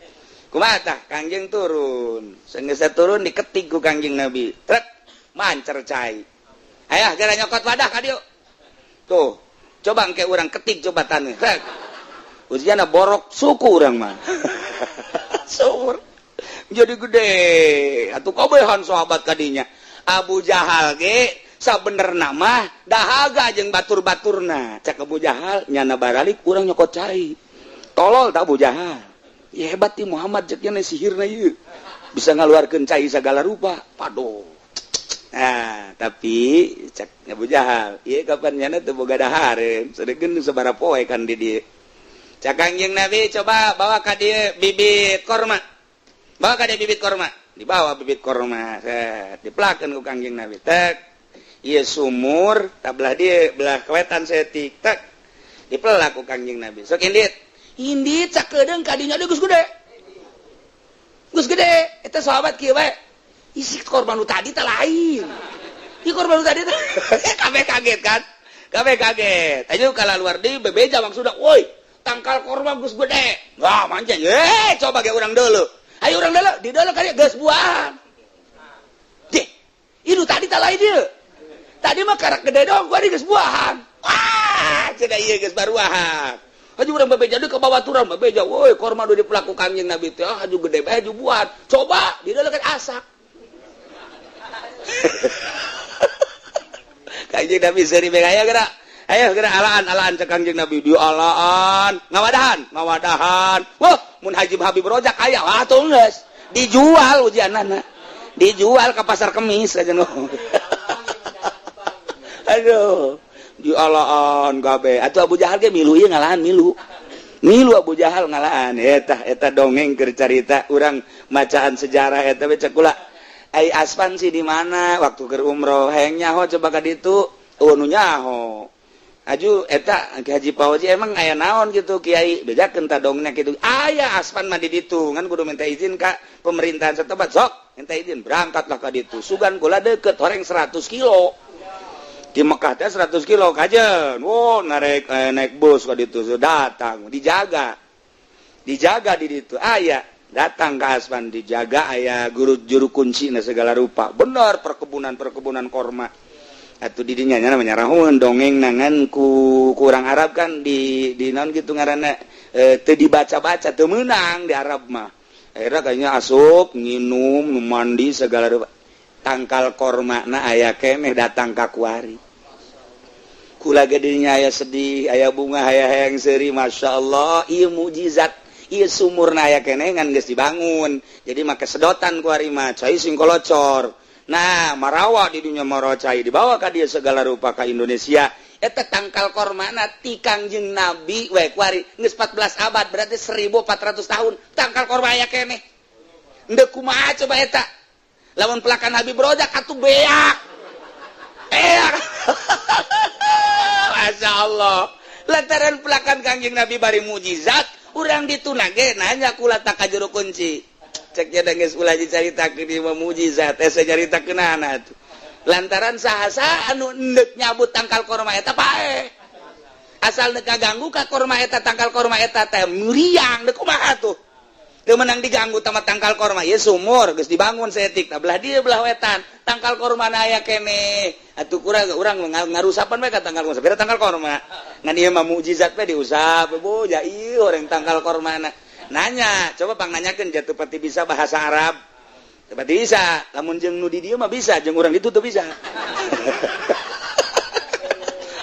Kumaha tah? Kangjeng turun. Sanggeus turun, diketik ku Kangjeng Nabi, trek, mancer cai. Ayah gara nyokot wadah ka dieu tuh, coba engke urang ketik, coba taneuh rek ujiana borok suku urang mah. Sumur jadi gede atuh, kabehan sahabat kadinya. Abu Jahal ge sabenerna nama dahaga jeung batur-baturna. Cak Abu Jahal, nyana baralik urang nyokot cai. Tolol tak Abu Jahal ya, hebat ti Muhammad, cek nya sihirna ieu bisa ngaluarkeun cai segala rupa. Paduh. Nah, tapi cek Abu Jahal ieu kapan nyana teu boga dahareun, sedengkeun sabaraha poe kan di dieu. Cak Kangjeng Nabi, coba bawa ka dieu bibit korma, bawa ka dieu bibit korma. Dibawa bibit korma, set, dipelakeun ku Kangjeng Nabi, tek. Ieu sumur tak belah dieu, belah kewetan setik, tek, dipelak ku Kangjeng Nabi. Sok indit, indit sakedeung kadinya geus gede, geus gede. Eta sahabat kieu bae, isi korban nu tadi teh lain, ieu korban nu tadi teh. Kabeh kaget kan, kabeh kaget. Ayo kalau luar di bebeja maksudna, woi, tangkal korma geus gede. Wah, manja. Coba ge urang dulu. Ayo urang delok, di delok kali geus buahan. Deh, itu tadi tak lain dia. Tadi mah karak gede dong, gua geus buahan. Wah, cenah ieu geus baruahan. Haju urang bebeja deui ka babaturan, bebeja, woi, korma nu dipelaku Kangjeng Nabi teh, ah, haju gede bae haju buahan. Coba di delok kan asak. Kangjeng Nabi seuri bae aya geura. Ayo geura alaan alaan cek Kangjeng Nabi di alaan, ngawadahan, ngawadahan. Wah, mun Haji Habib Rojak aya, wah atuh geus dijual ujianana. Dijual ke pasar Kemis aja nu. Aduh, di alaan kabeh. Atuh Abu Jahal ge milu ieu ngalahan milu. Milu Abu Jahal ngalahan eta eta dongeng keur carita urang macaan sejarah eta we cek kula. Ai Aspan sih di mana waktu keur umroh hayang nyaho coba ka ditu eueuh nu nyaho. Aju eta Ki Haji Fauzi emang aya naon gitu kiai bejakeun ta dongnya kitu aya Aspan mah di ditu ngan kudu minta izin ka pemerintahan setempat sok minta izin berangkatlah ka ditu sugan kula deket horeng 100 kilo di Mekah teh 100 kilo kajen wow naik naik bus ka ditu so, datang dijaga dijaga di ditu aya datang ke Aspan dijaga aya guru juru kunci na segala rupa bener perkebunan-perkebunan korma atau didinya namanya rahun dongeng nangan ku kurang Arab kan di non gitu ngaranna teu dibaca-baca teu meunang di Arab mah akhirnya kayaknya asup nginum mandi segala rupa tangkal korma na aya keneh datang ka kuari kula gedinya aya sedih aya bunga aya hayang seuri Masya Allah ieu mujizat ieu sumurna aya keneh ngan geus dibangun jadi make sedotan kuari mah cai sing kolocor. Nah marawa di dunia marawa cai dibawa ka dia segala rupa ka Indonesia eta tangkal kormana ti Kangjeng Nabi we kuari geus 14 abad berarti 1400 tahun tangkal korma aya keneh endek kumaha coba eta lamun pelakan Habib Rojak atuh beak beak. Masya Allah lantaran pelakan Kangjeng Nabi bari mujizat urang dituna ge nanya kula tak ka juru kunci ceknya geus ulah dicaritakeun ieu mah mujizat teh nyaritakeunana atuh lantaran saha-saha anu endek nyabut tangkal korma eta paeh asal neuk kaganggu ka korma eta tangkal korma eta teh muriang deuk kumaha tuh teu meunang diganggu tama tangkal korma ieu sumur geus dibangun saeutik tah belah dieu belah wetan tangkal korma na aya keneh atuh kurang urang ngarusapan we ka tangkal korma beda tangkal korma ngan ieu mah mukjizat we diusap bu ja ieu orang tangkal kormana nanya coba pang nanyakeun jatuh pati bisa bahasa Arab pati bisa lamun jeung nu di dieu mah bisa jeung urang ditu teu bisa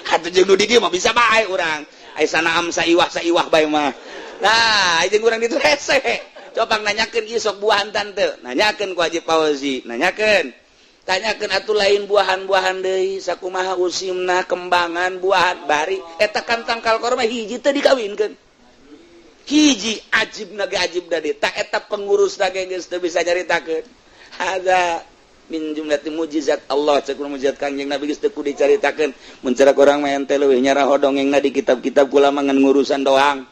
atuh jeung nu di dieu mah bisa bae urang ai sanaam saiwah saiwah bae mah nah jeung urang ditu hese coba pang nanyakeun ieu sok buahan tante nanyakeun ku Haji Fauzi nanyakeun tanyakeun atuh lain buahan-buahan deui sakumaha usimna kembangan buahan bari eta kan tangkal korma hiji teu dikawinkeun hiji ajib naga ajib dari tak eta pengurus naga geus teu bisa nyaritakeun hadza min jumlati mujizat Allah cek mujizat Kangjeng Nabi geus teu kudu dicaritakeun mun cara urang mah ente leuwih nyaraho dongengna di kitab-kitab kula mah ngan ngurusan doang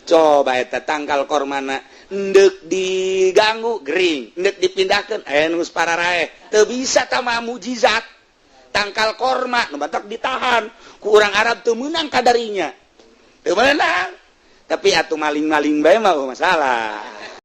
coba eta tangkal kormana endek diganggu gering endek dipindahkeun aya nu geus pararaeh teu bisa tama mujizat tangkal korma nu batak ditahan ku urang Arab teu meunang kadarinya teu meunang tapi atuh maling-maling bae mah masalah.